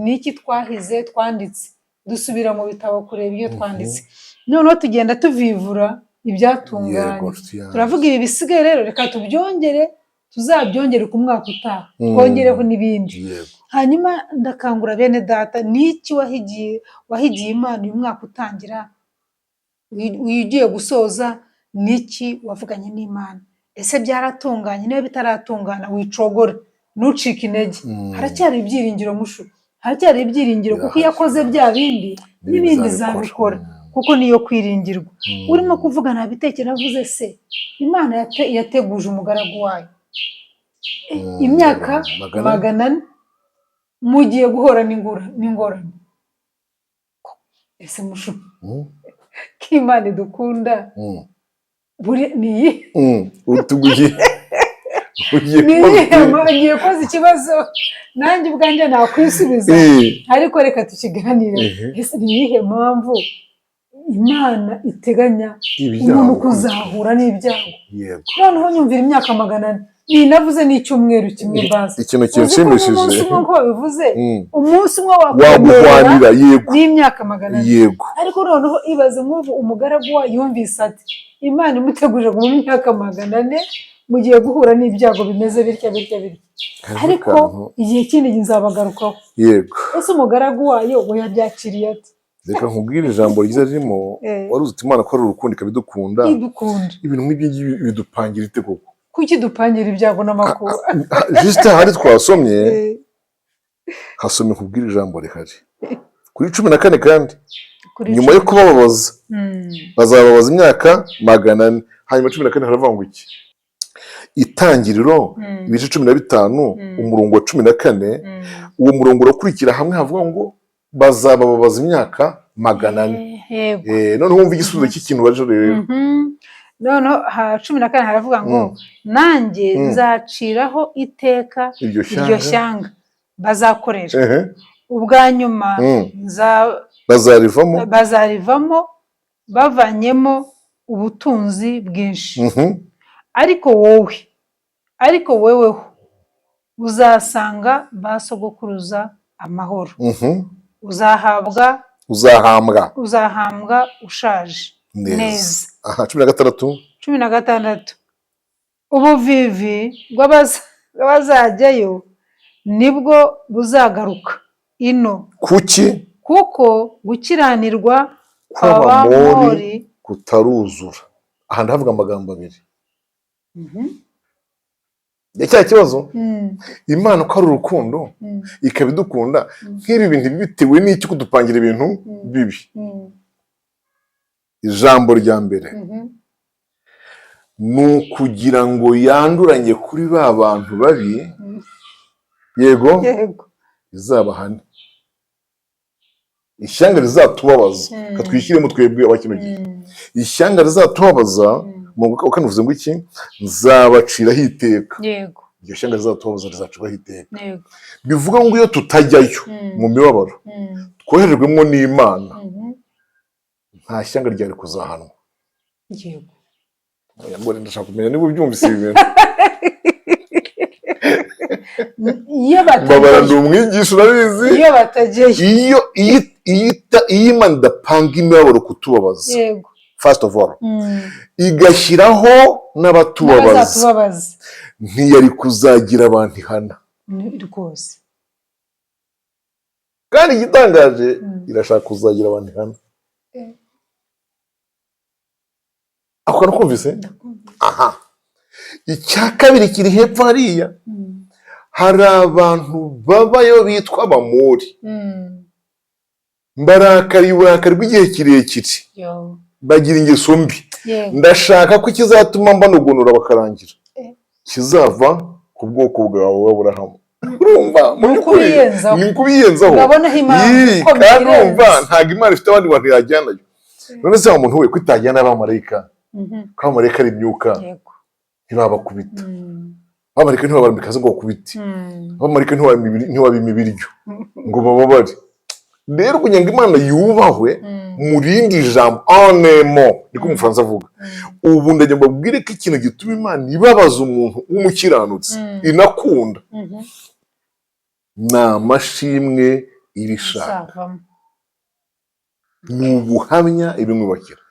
ni iki twahize twanditse? Dusubira mu bitabo kureba ibyo twanditse, noneho tugenda tuvivura ibyatunganye. Yego, nshuti yanjye. Turavuga ibi bisigaye rero reka tubyongere, tuzabyongere ku mwaka utaha, twongereho n'ibindi. Hanyuma ndakangura bene data, ni iki wahigiye Imana uyu mwaka utangira, uyu ugiye gusoza? Ni iki wavuganye n'Imana? Ese byaratunganye? Niba bitaratungana, wicogora, ntucike intege. Haracyari ibyiringiro, mushu, haracyari ibyiringiro, kuko iyo akoze bya bindi, n'ibindi izabikora, kuko niyo kwiringirwa. Urimo kuvuga nta bitekerezo avuze se, Imana yateguje umugaragu wayo imyaka 400. 400 mugiye guhura n'ingorane. Ese mushu, ko Imana idukunda, buri ni iyi Utuguye ugiye ni kubaza iyihe ngiye koza ikibazo nanjye ubwanjye nakwisubiza, ariko reka tukiganire. Ese ni iyihe mpamvu Imana iteganya ibyago umuntu kuzahura n'ibyago? Noneho nyumvira imyaka 400, ninavuze n'icyumweru kimwe mbaza. Ikintu Uzi ko kinshimishije n'umunsi umwe, nk'uko babivuze, umunsi umwe wakuremerera waguhwanira, yego, n'imyaka 400. Ariko noneho ibaze nk'ubu umugaragu wayo yumvise ati Imana imuteguje ngo mu myaka 400 mugiye guhura n'ibyago bimeze bitya bitya bitya, Hariho ariko akantu- igihe kindi nzabagarukaho. Ese umugaragu wayo we yabyakiriye ate? Reka nkubwire ijambo ryiza ririmo. Wari uzi uti Imana ko ari urukundo, ikabidukunda, Idukunda, ibintu nk'ibyo ngibi bidupangira ite koko? Kuki dupangira ibyago n'amakuba? Juste ahari twasomye, hasomye, nkubwire ijambo rihari kuri 14 kandi Kuri nyuma yo 10. kubababaza, bazababaza imyaka 400. Hanyuma 14 haravuga ngo iki? Itangiriro ibice 15, umurongo wa 14. Uwo murongo urakurikira hamwe havuga ngo bazababaza imyaka 400. Noneho wumva igisubizo cy'ikintu baje rero. Noneho ha 14 haravuga ngo nanjye nzaciraho iteka iryo iryo shyanga shyanga bazakorera, ubwa nyuma bazarivamo, bazarivamo bavanyemo ubutunzi bwinshi. Ariko woweho uzasanga ba sogokuruza amahoro, uzahabwa Uzahambwa. Uzahambwa ushaje neza. Neza. Aha 16. 16, ubuvivi bw'abazajyayo nibwo buzagaruka ino, Kuki? kuko gukiranirwa kw'Abamori kw'Abamori kutaruzura. Aha ndahavuga amagambo abiri ya cya kibazo. Imana ko ari urukundo, ikaba idukunda, nk'ibi bintu bitewe n'iki kudupangira ibintu bibi? Ijambo rya mbere ni ukugira ngo yanduranye kuri ba bantu babi, yego, Yego. izabahane. Ishyanga rizatubabaza, katwishyiremo twebwe aba kino gihe, ishyanga rizatubabaza, mu kane uvuze ngo iki? Nzabaciraho iteka. Iryo shyanga rizatubabaza rizaciraho iteka. Bivuga ngo iyo tutajyayo mu mibabaro twoherejwemo n'Imana, nta shyanga ryari kuzahanwa. Oya, mbona ndashaka kumenya niba ubyumvise ibi bintu. Iyo Mbabara, ndi batajyayo, umwigisha, urabizi. Iyo batajyayo, Iyo Imana idapanga imibabaro kutubabaza, first of all, igashyiraho n'abatubabaza, n'abazatubabaza, ntiyari kuzagira abantu ihana. Rwose. Kandi igitangaje, irashaka kuzagira abantu ihana. Ako kantu kumvise? Ndakumva. Aha, icya kabiri kiri hepfo hariya. Hari abantu babayo bitwa Abamori. Mbarakariye uburakari bw'igihe kirekire, bagira ingeso mbi. Ndashaka ko ikizatuma mbanogonora bakarangira kizava ku bwoko bwawe w'Aburahamu. Urumva mu Ni by'ukuri ukubiyenzaho. Ni ukubiyenzaho. Urabonaho impamvu Yii, ikomeye kandi urumva irenze. ntabwo Imana ifite abandi bantu yajyanayo. None se wa muntu we, ko itajyana abamarayika, ko abamarayika ari imyuka, ntibabakubita? Abamarayika ntibabarambika hasi ngo bakubite. Abamarayika ntibabima ibiryo ngo bababare. Rero kugira ngo Imana yubahwe mu rindi jambo, en un mot, niko Umufaransa avuga. Ubu ndagira ngo mbabwire ko ikintu gituma Imana ibabaza umuntu w'umukiranutsi inakunda ni amashimwe ibishaka, Izavamo. ni ubuhamya ibimwubakira.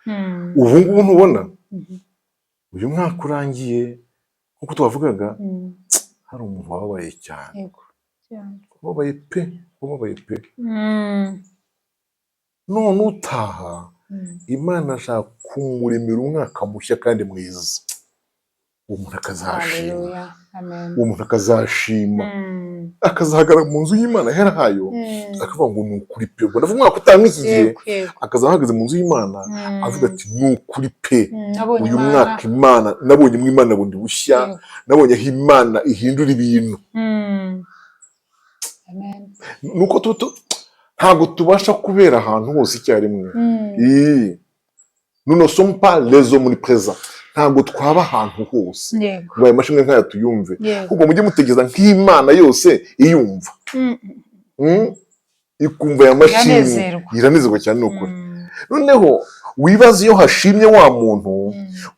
Ubu ngubu ntubona uyu mwaka urangiye, nk'uko twavugaga, hari umuntu wababaye cyane, Yego cyane. wababaye pe, wababaye pe. None utaha, Imana ashaka kumuremera umwaka mushya kandi mwiza, uwo muntu akazashima. Haleluya, amen. Uwo muntu akazashima, akazahagarara mu nzu y'Imana herahayo, akavuga ngo ni ukuri pe. Ubwo ndavuga umwaka utaha nk'iki gihe, yego yego akaza ahagaze mu nzu y'Imana avuga ati: "Ni ukuri pe, Nabonye uyu Imana. mwaka Imana nabonye mu Imana bundi bushya, nabonye aho Imana ihindura ibintu." Amen. Nuko ntabwo tubasha kubera ahantu hose icyarimwe. Ii. Nous ne sommes pas les omniprésents, ntabwo twaba ahantu hose ngo ayo mashimwe nk'aya tuyumve. Ahubwo mujye mutegereza nk'Imana yose iyumva, Ikumva aya mashimwe, Iranezerwa. iranezerwa cyane, ni ukuri. Noneho wibaze iyo hashimye wa muntu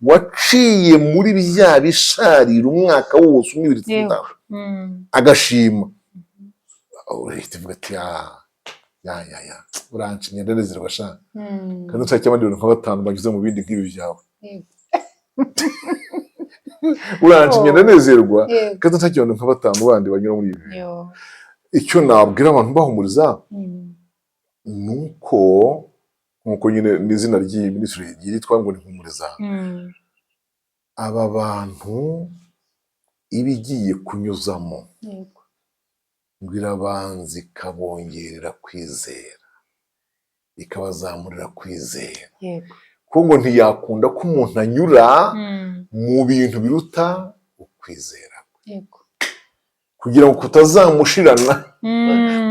waciye muri bya bisharira umwaka wose, umwe, ibiri, itatu, itanu, agashima, uhita uvuga ati: "Ya ya ya ya, uranshimye, ndanezerwa sha." Kandi nshaka abandi bantu nka batanu banyuze mu bindi nk'ibi byawe. Uranshimye, ndanezerwa, kandi nshaka abantu nka batanu bandi banyura muri ibi bintu. Icyo nabwira abantu bahumuriza ni uko, nk'uko nyine n'izina ry'iyi minisitiri ryitwa ngo ni Mpumuriza, aba bantu iba igiye kunyuzamo ngo irabanza ikabongerera kwizera, ikabazamurira kwizera, kuko ngo ntiyakunda ko umuntu anyura mu bintu biruta ukwizera, kugira ngo kutazamushirana,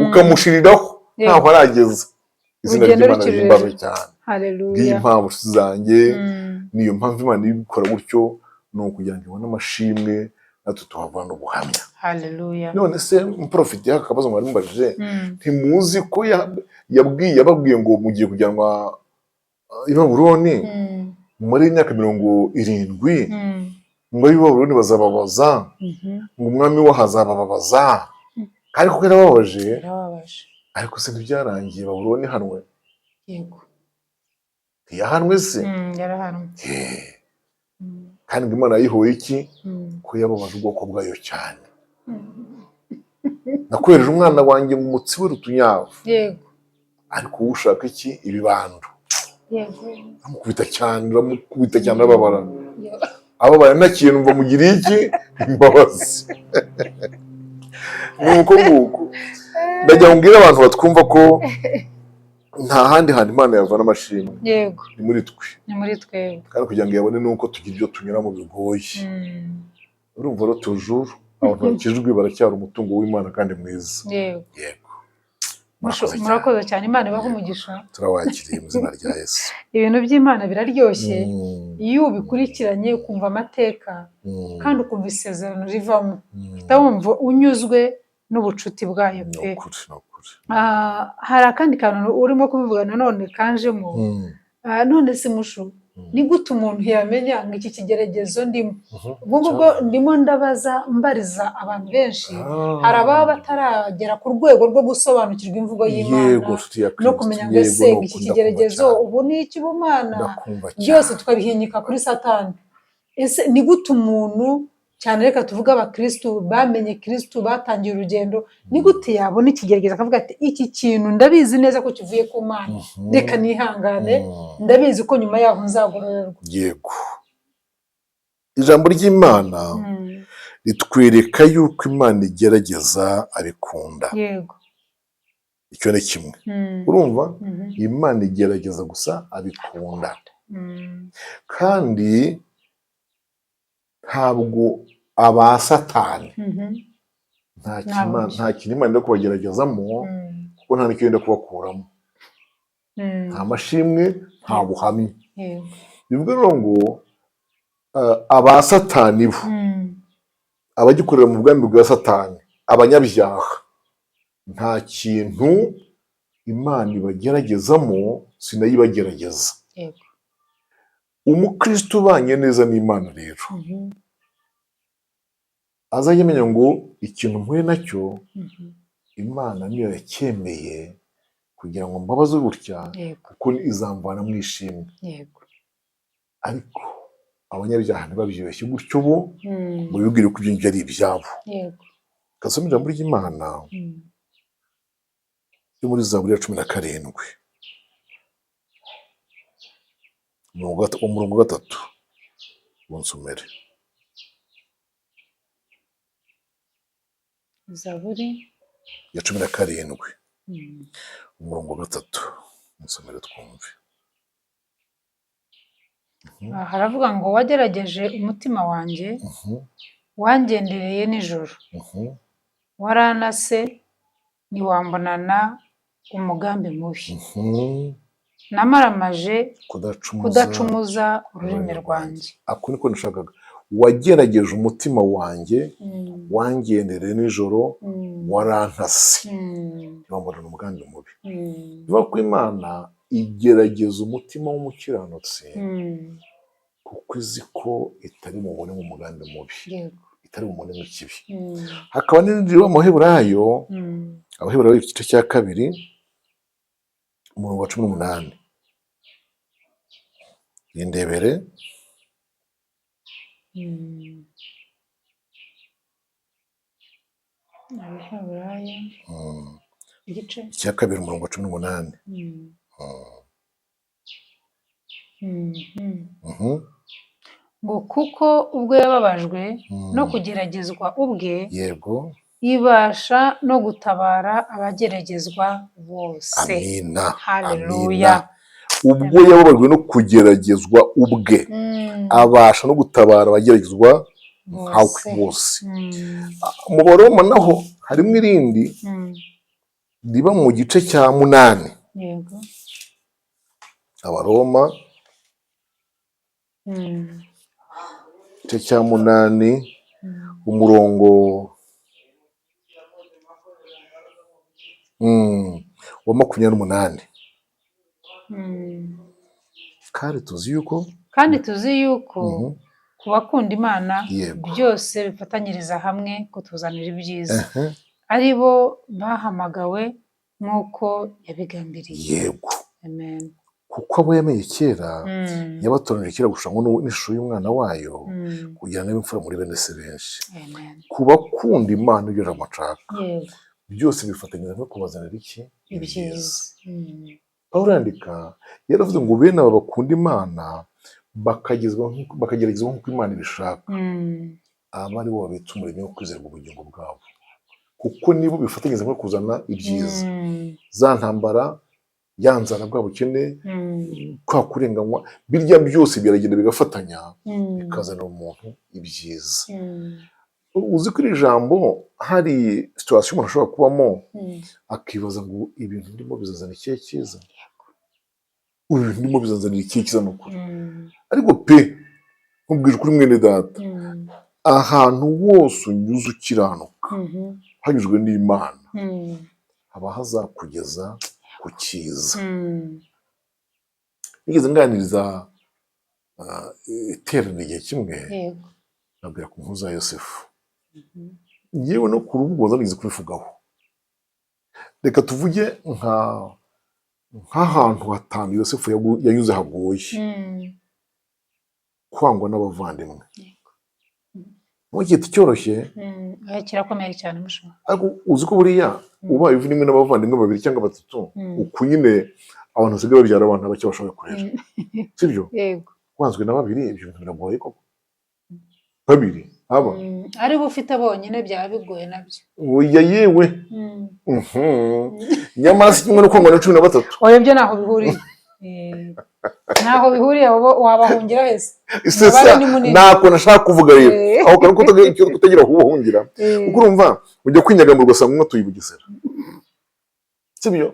ukamushiriraho ntaho arageza. Izina Urugendo ry'Imana rukiri rihimbazwe rurerure. cyane. Ngiyi Haleluya. mpamvu, nshuti zanjye, niyo mpamvu Imana ibikora gutyo, ni ukugira ngo ibone amashimwe, natwe tuhavana ubuhamya. Haleluya. None se mprofite y'aka kabazo mwari mubajije, ntimuzi ko yabwiye yababwiye ngo mugiye kujyanwa i Babuloni muri imyaka 70, ngo ab'i Babuloni bazababaza, ngo umwami waho azabababaza, kandi kuko yarababaje. Birababaje. Ariko se ntibyarangiye Babuloni ihanwe? Yego. Ntiyahanwe se? Yarahanwe. Kandi ngo Imana yayihoye iki? Ko yababaje ubwoko bwayo cyane. Nakohereje umwana wanjye ngo umutsibure utunyavu, ariko wowe ushaka iki? Ibibando. Uramukubita cyane, uramukubita cyane, arababara. Ababara nta kintu mva mugiriye iki? Imbabazi. Ni uko nguko. Ndagira ngo mbwire abantu batwumva ko nta handi hantu Imana yavana amashimwe, ni muri twe. Ni muri twebwe. Kandi kugira ngo iyabone ni uko tugira ibyo tunyuramo bigoye. Urumva rero, toujours abantu bakijijwe baracyari umutungo w'Imana kandi mwiza. Yego. Murakoze cyane. Murakoze cyane, Imana ibahe umugisha. Turawakiriye mu izina rya Yesu. Ibintu by'Imana biraryoshye iyo ubikurikiranye, ukumva amateka kandi ukumva isezerano rivamo, uhita wumva unyuzwe n'ubucuti bwayo Ni pe. ukuri, ni ukuri. Hari akandi kantu urimo kubivuga nanone kanjemo. None se mushu, ni gute umuntu yamenya ngo iki kigeragezo ndimo? Ubwo ngubwo ndimo ndabaza mbariza abantu benshi. Hari ababa bataragera ku rwego rwo gusobanukirwa imvugo y'Imana Yego, nshuti ya no Kristo. kumenya ngo Yego, ese ni iki ukuri, kigeragezo ndakumva cyane. ubu ni icy'ubumana, Ndakumva cyane. byose tukabihinyika kuri Satani. Ese ni gute umuntu, cyane reka tuvuge abakristu bamenye Kristu, batangiye urugendo, ni gute yabona ikigeragezo akavuga ati: "Iki kintu ndabizi neza ko kivuye ku Mana, reka nihangane, ndabizi ko nyuma yaho nzagororerwa"? Yego, ijambo ry'Imana ritwereka yuko Imana igerageza abikunda. Icyo ni kimwe. Urumva, Imana igerageza gusa abikunda, kandi ntabwo aba Satani nta Nta buryo. nta kintu Imana iri kubageragezamo, kuko nta n'icyo yenda kubakuramo, nta mashimwe, nta buhamya. Bivuga rero ngo aba Satani bo Abagikorera mu bwami bwa Satani, abanyabyaha, nta kintu Imana ibageragezamo, sinayibagerageza. Umukristo ubanye neza n'Imana rero azajya amenya ngo ikintu mpuye nacyo, Imana niyo yacyemeye kugira ngo mbabaze gutya, kuko izamvana mu ishimwe. Ariko abanyabyaha ntibabyibeshye gutyo bo, ngo bibwire ko ibyo ngibyo ari ibyabo. Kasoma ijambo ry'Imana ryo muri Zaburi ya 17, umurongo wa 3, unsomere. Zaburi ya 17, umurongo wa 3, unsomere twumve. Aha haravuga ngo: "Wagerageje umutima wanjye, wangendereye nijoro, warantase ntiwambonana umugambi mubi, namaramaje kudacumuza kudacumuza ururimi rwanjye." Ako niko nashakaga. Wagerageje umutima wanjye, wangendereye nijoro, warantase, ntiwambonana umugambi mubi. Bivuga ko Imana igerageza umutima w'umukiranutsi, kuko izi ko itari bubonemo umugambi mubi, itari bubonemo ikibi. Hakaba n'irindi riba mu Baheburayo, Abaheburayo igice cya 2, umurongo wa 18, indebere. Abaheburayo igice icya 2, umurongo wa 18. Ngo: "Kuko ubwo yababajwe no kugeragezwa ubwe, ibasha no gutabara abageragezwa bose." Amina. Haleluya. Amina. Ubwo yababajwe no kugeragezwa ubwe, abasha no gutabara abageragezwa nkawe bose. Bose. Mu Baroma naho harimo irindi riba mu gice cya 8. Abaroma igice cya 8, umurongo wa 28. Kandi tuzi yuko "Kandi tuzi yuko ku bakunda Imana, byose bifatanyiriza hamwe kutuzanira ibyiza, ari bo bahamagawe nk'uko yabigambiriye." Amen. Kuko abo yamenye kera, yabatoranije kera gushushanywa n'ishusho y'umwana wayo, kugira ngo abe imfura muri bene se benshi. Amen. Ku bakunda Imana ibyo amacaka, byose bifatanyiriza no kubazanira iki? Ibyiza. Pawulo yandika yaravuze ngo bene aba bakunda Imana bakageragezwa nk'uko Imana ibishaka, aba ari bo babitse umurimo wo kwizerwa ubugingo bwabo, kuko nibo bifatanyiriza no kuzana ibyiza. Za ntambara, ya nzara, bwa bukene, kwa kurenganywa, birya byose biragenda bigafatanya, bikazanira umuntu ibyiza. Uzi ko iri jambo hari situation umuntu ashobora kubamo, akibaza ngo ibintu ndimo bizazana ikihe cyiza? Ubu ibintu ndimo bizazanira ikihe cyiza? Ni ukuri. Ariko pe, nkubwije ukuri mwene data, ahantu hose unyuze ukiranuka, hanyujwe n'Imana, haba hazakugeza ku cyiza. Nigeze nganiriza iteraniro igihe kimwe, nabwira ku nkuru za Yosefu. Yewe, no ku rubuga nigeze kubivugaho. Reka tuvuge nk'ahantu hatanu Yosefu yanyuze hagoye: kwangwa n'abavandimwe. Ntukite cyoroshye. Oya, kirakomeye cyane mushobora. Ariko uzi ko buriya ubaye uvunimwe n'abavandimwe babiri cyangwa batatu, uku nyine abantu basigaye babyara abana bake bashoboye kurera, sibyo? Yego. Wanzwe na babiri, ibyo bintu biragoye koko. Babiri aba Ari bo ufite bonyine byaba bigoye nabyo. Oya yewe. Nyamara si kimwe no kwangwa na 13. Oya, byo ntaho bihuriye. Ntaho bihuriye, abo wabahungira hese? C'est Umubare ça. ni munini. Ntako nashaka kuvuga rero. Aho kantu kutagira aho ubahungira, kuko urumva ujya kwinyagamura ugasanga umwe atuye i Bugesera, sibyo?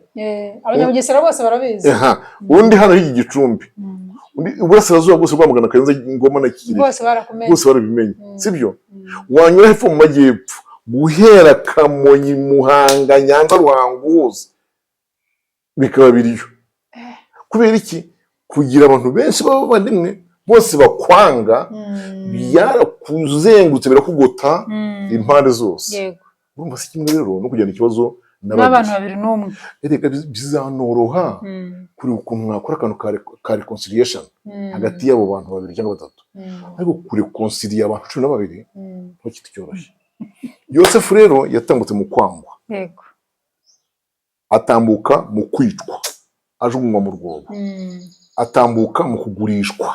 Abanyabugesera bose barabizi. Aha undi hano hirya i Gicumbi, undi iburasirazuba bwose, Rwamagana, Kayonza, Ngoma na Kirehe. Bose barakumenye. Bose barabimenye, sibyo? Wanyura hepfo mu majyepfo, guhera Kamonyi, Muhanga, Nyanza, Ruhango hose bikaba biriyo. Kubera iki? Kugira abantu benshi b'abavandimwe bose bakwanga, byarakuzengurutse, birakugota impande zose. Urumva si kimwe rero no kugirana ikibazo n'abantu n'ababiri. Babiri n'umwe. Erega bizanoroha kureba ukuntu mwakora akantu ka reconciliation hagati y'abo bantu babiri cyangwa batatu, ariko kureconcilia abantu 12 ntukite cyoroshye. Yosefu rero yatambutse mu kwangwa, atambuka mu kwicwa ajugunywa mu rwobo, atambuka mu kugurishwa,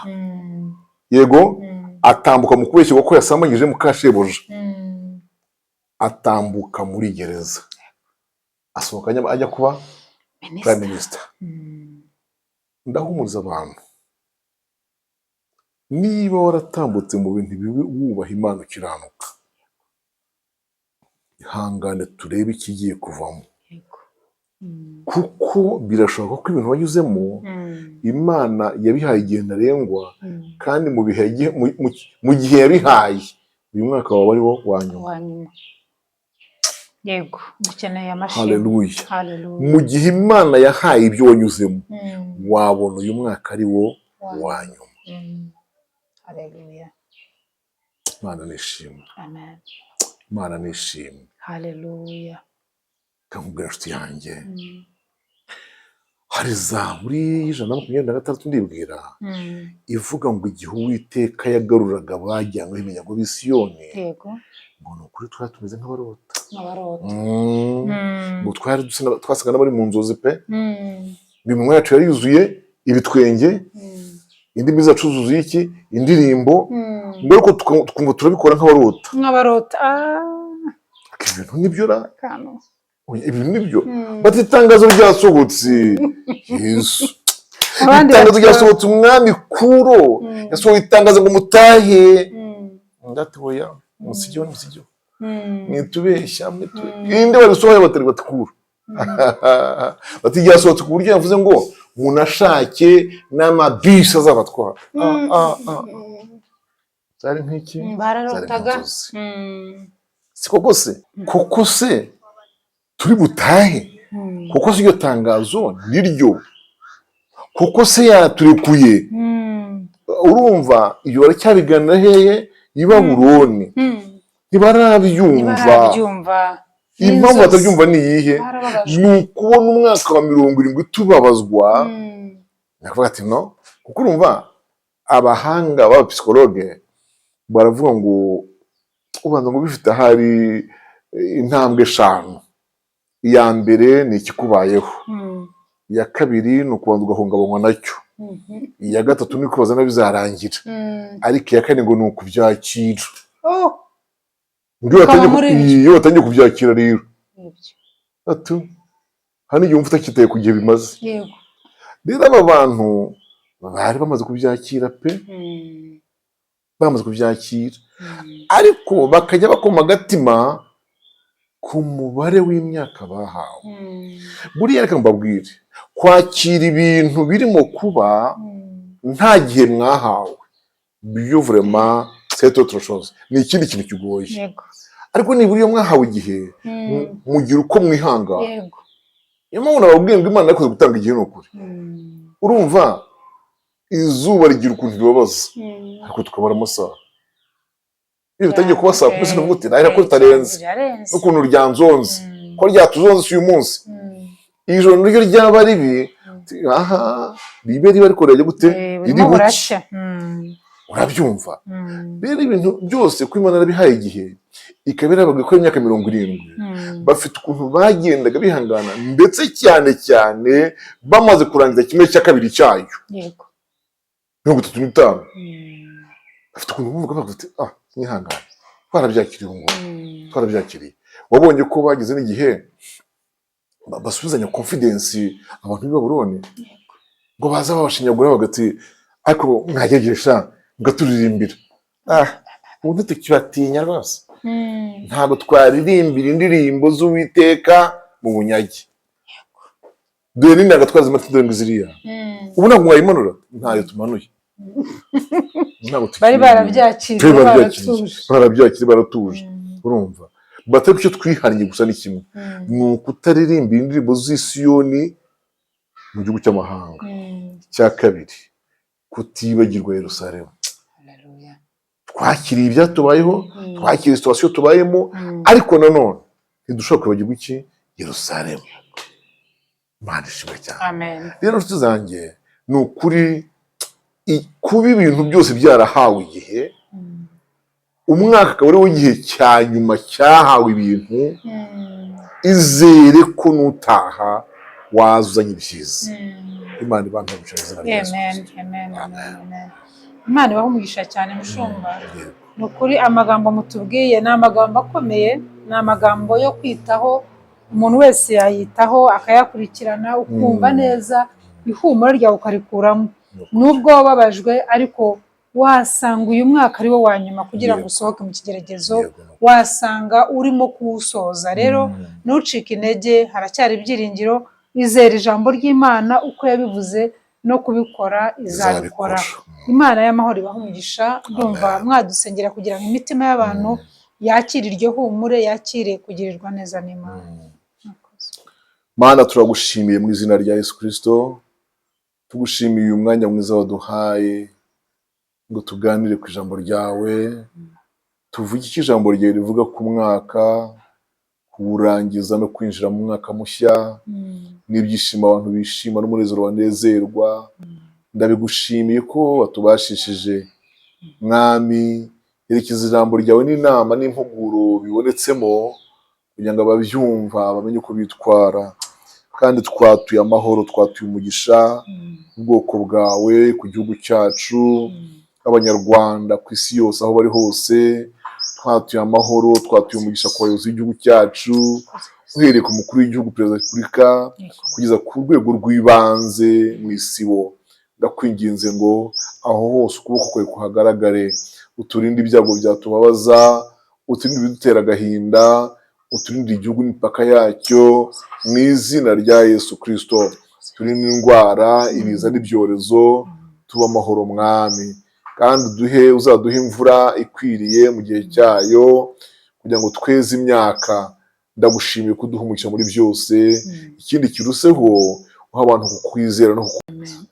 yego, atambuka mu kubeshyerwa ko yasambanyije mukashebuja, atambuka muri gereza, asohoka ajya kuba prime Minisita. minister. Ndahumuriza abantu, niba waratambutse mu bintu bibi wubaha Imana, ukiranuka, ihangane turebe ikigiye kuvamo, kuko birashoboka ko ibintu wanyuzemo Imana yabihaye igihe ntarengwa, kandi mu bihe mu gihe yabihaye, uyu mwaka wawe ari wo wa nyuma. Wa nyuma, yego, dukeneye amashimwe. Haleluya! Haleluya! Mu gihe Imana yahaye ibyo wanyuzemo, wabona uyu mwaka ari wo wa wa nyuma. Haleluya! Imana nishimwe. Amen. Imana nishimwe. Haleluya! Kakubwira, inshuti yanjye, hari Zaburi y'126, ndibwira, ivuga ngo igihe Uwiteka yagaruraga abajyanyweho iminyago b'i Siyoni, ngo ni ukuri twari tumeze nk'abarota. Nk'abarota. Ngo twari twasaga n'abari mu nzozi pe. Ngo iminwa yacu yari yuzuye ibitwenge, indimi zacu zuzuye iki? Indirimbo. Ngo ariko tukumva turabikora nk'abarota. Nk'abarota. Ah, Ibintu nibyo ra. Kantu. Oya, ibintu nibyo. Bati itangazo ryasohotse, Yesu. Abandi Itangazo ryasohotse, umwami Kuro yasohoye itangazo ngo mutahe. Ndati oya, musigeho, musigeho. Mwitubeshya, mwitubeshya. Inde babisohoye? Batari batikura, bati ryasohotse ku buryo yavuze ngo munashake n'amabisi azabatwara. Ah, ah, ah. Zari nk'iki? Zari Bararotaga. nk'inzozi. Si koko se? Koko se turi butahe? Koko se iryo tangazo niryo? Koko se yaturekuye? Urumva ibyo baracyabiganira hehe? I Babuloni. Ntibarabyumva. Ntibarabyumva. Impamvu N'inzozi. batabyumva ni iyihe? Barababajwe. Ni ukubona umwaka wa 70 tubabazwa. Nakuvuga ati no, kuko urumva abahanga b'abapsychologue baravuga ngo ubanza ngo bifite ahari intambwe eshanu. Iya mbere ni ikikubayeho, iya kabiri ni ukubanza ugahungabanywa nacyo, iya gatatu ni ukubaza niba bizarangira, ariko iya kane ngo ni ukubyakira. Oh, Ngo iyo ukaba muri ibyo. Iyo watangiye kubyakira rero, Ibyo. atu hano igihe wumva utakitaye ku gihe bimaze. Rero aba bantu bari bamaze kubyakira pe, bamaze kubyakira, ariko bakajya bakoma agatima ku mubare w'imyaka bahawe. Buriya reka mbabwire, kwakira ibintu birimo kuba nta gihe mwahawe byo vraiment c'est autre chose, ni ikindi kintu kigoye. Ariko nibura iyo mwahawe igihe, mugira uko mwihangana. Niyo mpamvu nababwiye ngo Imana yakoze gutanga igihe, ni ukuri. Urumva izuba rigira ukuntu ribabaza, ariko tukabara amasaha. Iyo bitangiye kuba saa 10, sinavuga uti nahera ko ritarenze, Birarenze. n'ukuntu ryanzonze, ko ryatuzonze uyu munsi. Ijoro niryo ryaba ribi, aha ribe riba, ariko rirajya gute? Eh, Riri burimo buke. buracya. Urabyumva? Rero ibintu byose ko Imana yarabihaye igihe, ikaba yarabaga ko imyaka 70, bafite ukuntu bagendaga bihangana, ndetse cyane cyane bamaze kurangiza kimwe cya kabiri cyayo, 35, bafite ukuntu bumvaga bavuga bati ah, mwihangane, twarabyakiriye ubu ngubu, twarabyakiriye. Wabonye ko bageze n'igihe basubizanya confidence abantu b'i Babuloni, ngo baza babashinyagura bagati ariko mwagerageje mugaturirimbira. Ah, ubu ntitukibatinya rwose. Ntabwo twaririmbira indirimbo z'Uwiteka mu bunyage. Dore n'inanga twazimata, dore ngo ziriya. Ubu ntabwo mwayimanura, ntayo tumanuye. Ntabwo Bari tukiri- barabyakiriye, Bari barabyakiriye, baratuje. Barabyakiriye, baratuje. Urumva, batari icyo twihannye gusa ni kimwe, ni ukutaririmba indirimbo z'Isiyoni mu gihugu cy'amahanga. Icya kabiri, kutibagirwa Yerusalemu. Haleluya. Twakiriye ibyatubayeho, twakiriye situation tubayemo, ariko nanone ntidushobora kwibagirwa iki? Yerusalemu. Imana ishimwe cyane. Amen. Rero nshuti zanjye, ni ukuri kuba ibintu byose byarahawe igihe, umwaka akaba ari wo gihe cya nyuma cyahawe ibintu, izere ko nutaha wazanye ibyiza. Imana ibampe mu izina rya Yesu Amen. Kristo. Amen. Amen. Amen. Imana ibahe umugisha cyane, mushumba. Yego. Ni ukuri amagambo mutubwiye ni amagambo akomeye, ni amagambo yo kwitaho, umuntu wese yayitaho akayakurikirana, ukumva neza ihumure ryawe ukarikuramo. Nubwo wababajwe, ariko wasanga uyu mwaka ari wo wa nyuma kugira ngo usohoke mu kigeragezo, wasanga urimo kuwusoza. Rero ntucike intege, haracyari ibyiringiro. Izera ijambo ry'Imana uko yabivuze, no kubikora izabikora. Izabikora. Imana y'amahoro ibaha umugisha. Ndumva Amen. mwadusengera kugira ngo imitima y'abantu yakire iryo humure, yakire kugirirwa neza n'Imana. Murakoze. Mana, turagushimiye mu izina rya Yesu Kristo. Tugushimiye uyu mwanya mwiza waduhaye ngo tuganire ku ijambo ryawe, tuvuge icyo ijambo ryawe rivuga ku mwaka, kuwurangiza no kwinjira mu mwaka mushya, n'ibyishimo abantu bishima n'umunezero banezerwa. Ndabigushimiye ko watubashishije, Mwami. Herekeza ijambo ryawe n'inama n'impuguro bibonetsemo, kugira ngo ababyumva bamenye uko bitwara. Kandi twatuye amahoro, twatuye umugisha ubwoko bwawe, ku gihugu cyacu, Abanyarwanda ku isi yose aho bari hose. Twatuye amahoro, twatuye umugisha ku bayobozi b'igihugu cyacu, uhereye ku mukuru w'igihugu, Perezida wa Repubulika, kugeza ku rwego rw'ibanze mu isibo. Ndakwinginze ngo aho hose ukuboko kwawe kuhagaragare, uturinde ibyago byatubabaza, uturinde ibidutera agahinda, uturinde igihugu n'imipaka yacyo mu izina rya Yesu Kristo. Turinde indwara, ibiza n'ibyorezo, tuba amahoro, Mwami. Kandi uduhe, uzaduhe imvura ikwiriye mu gihe cyayo kugira ngo tweze imyaka. Ndagushimiye kuduha umugisha muri byose. Ikindi kiruseho, uha abantu kukwizera no Amen.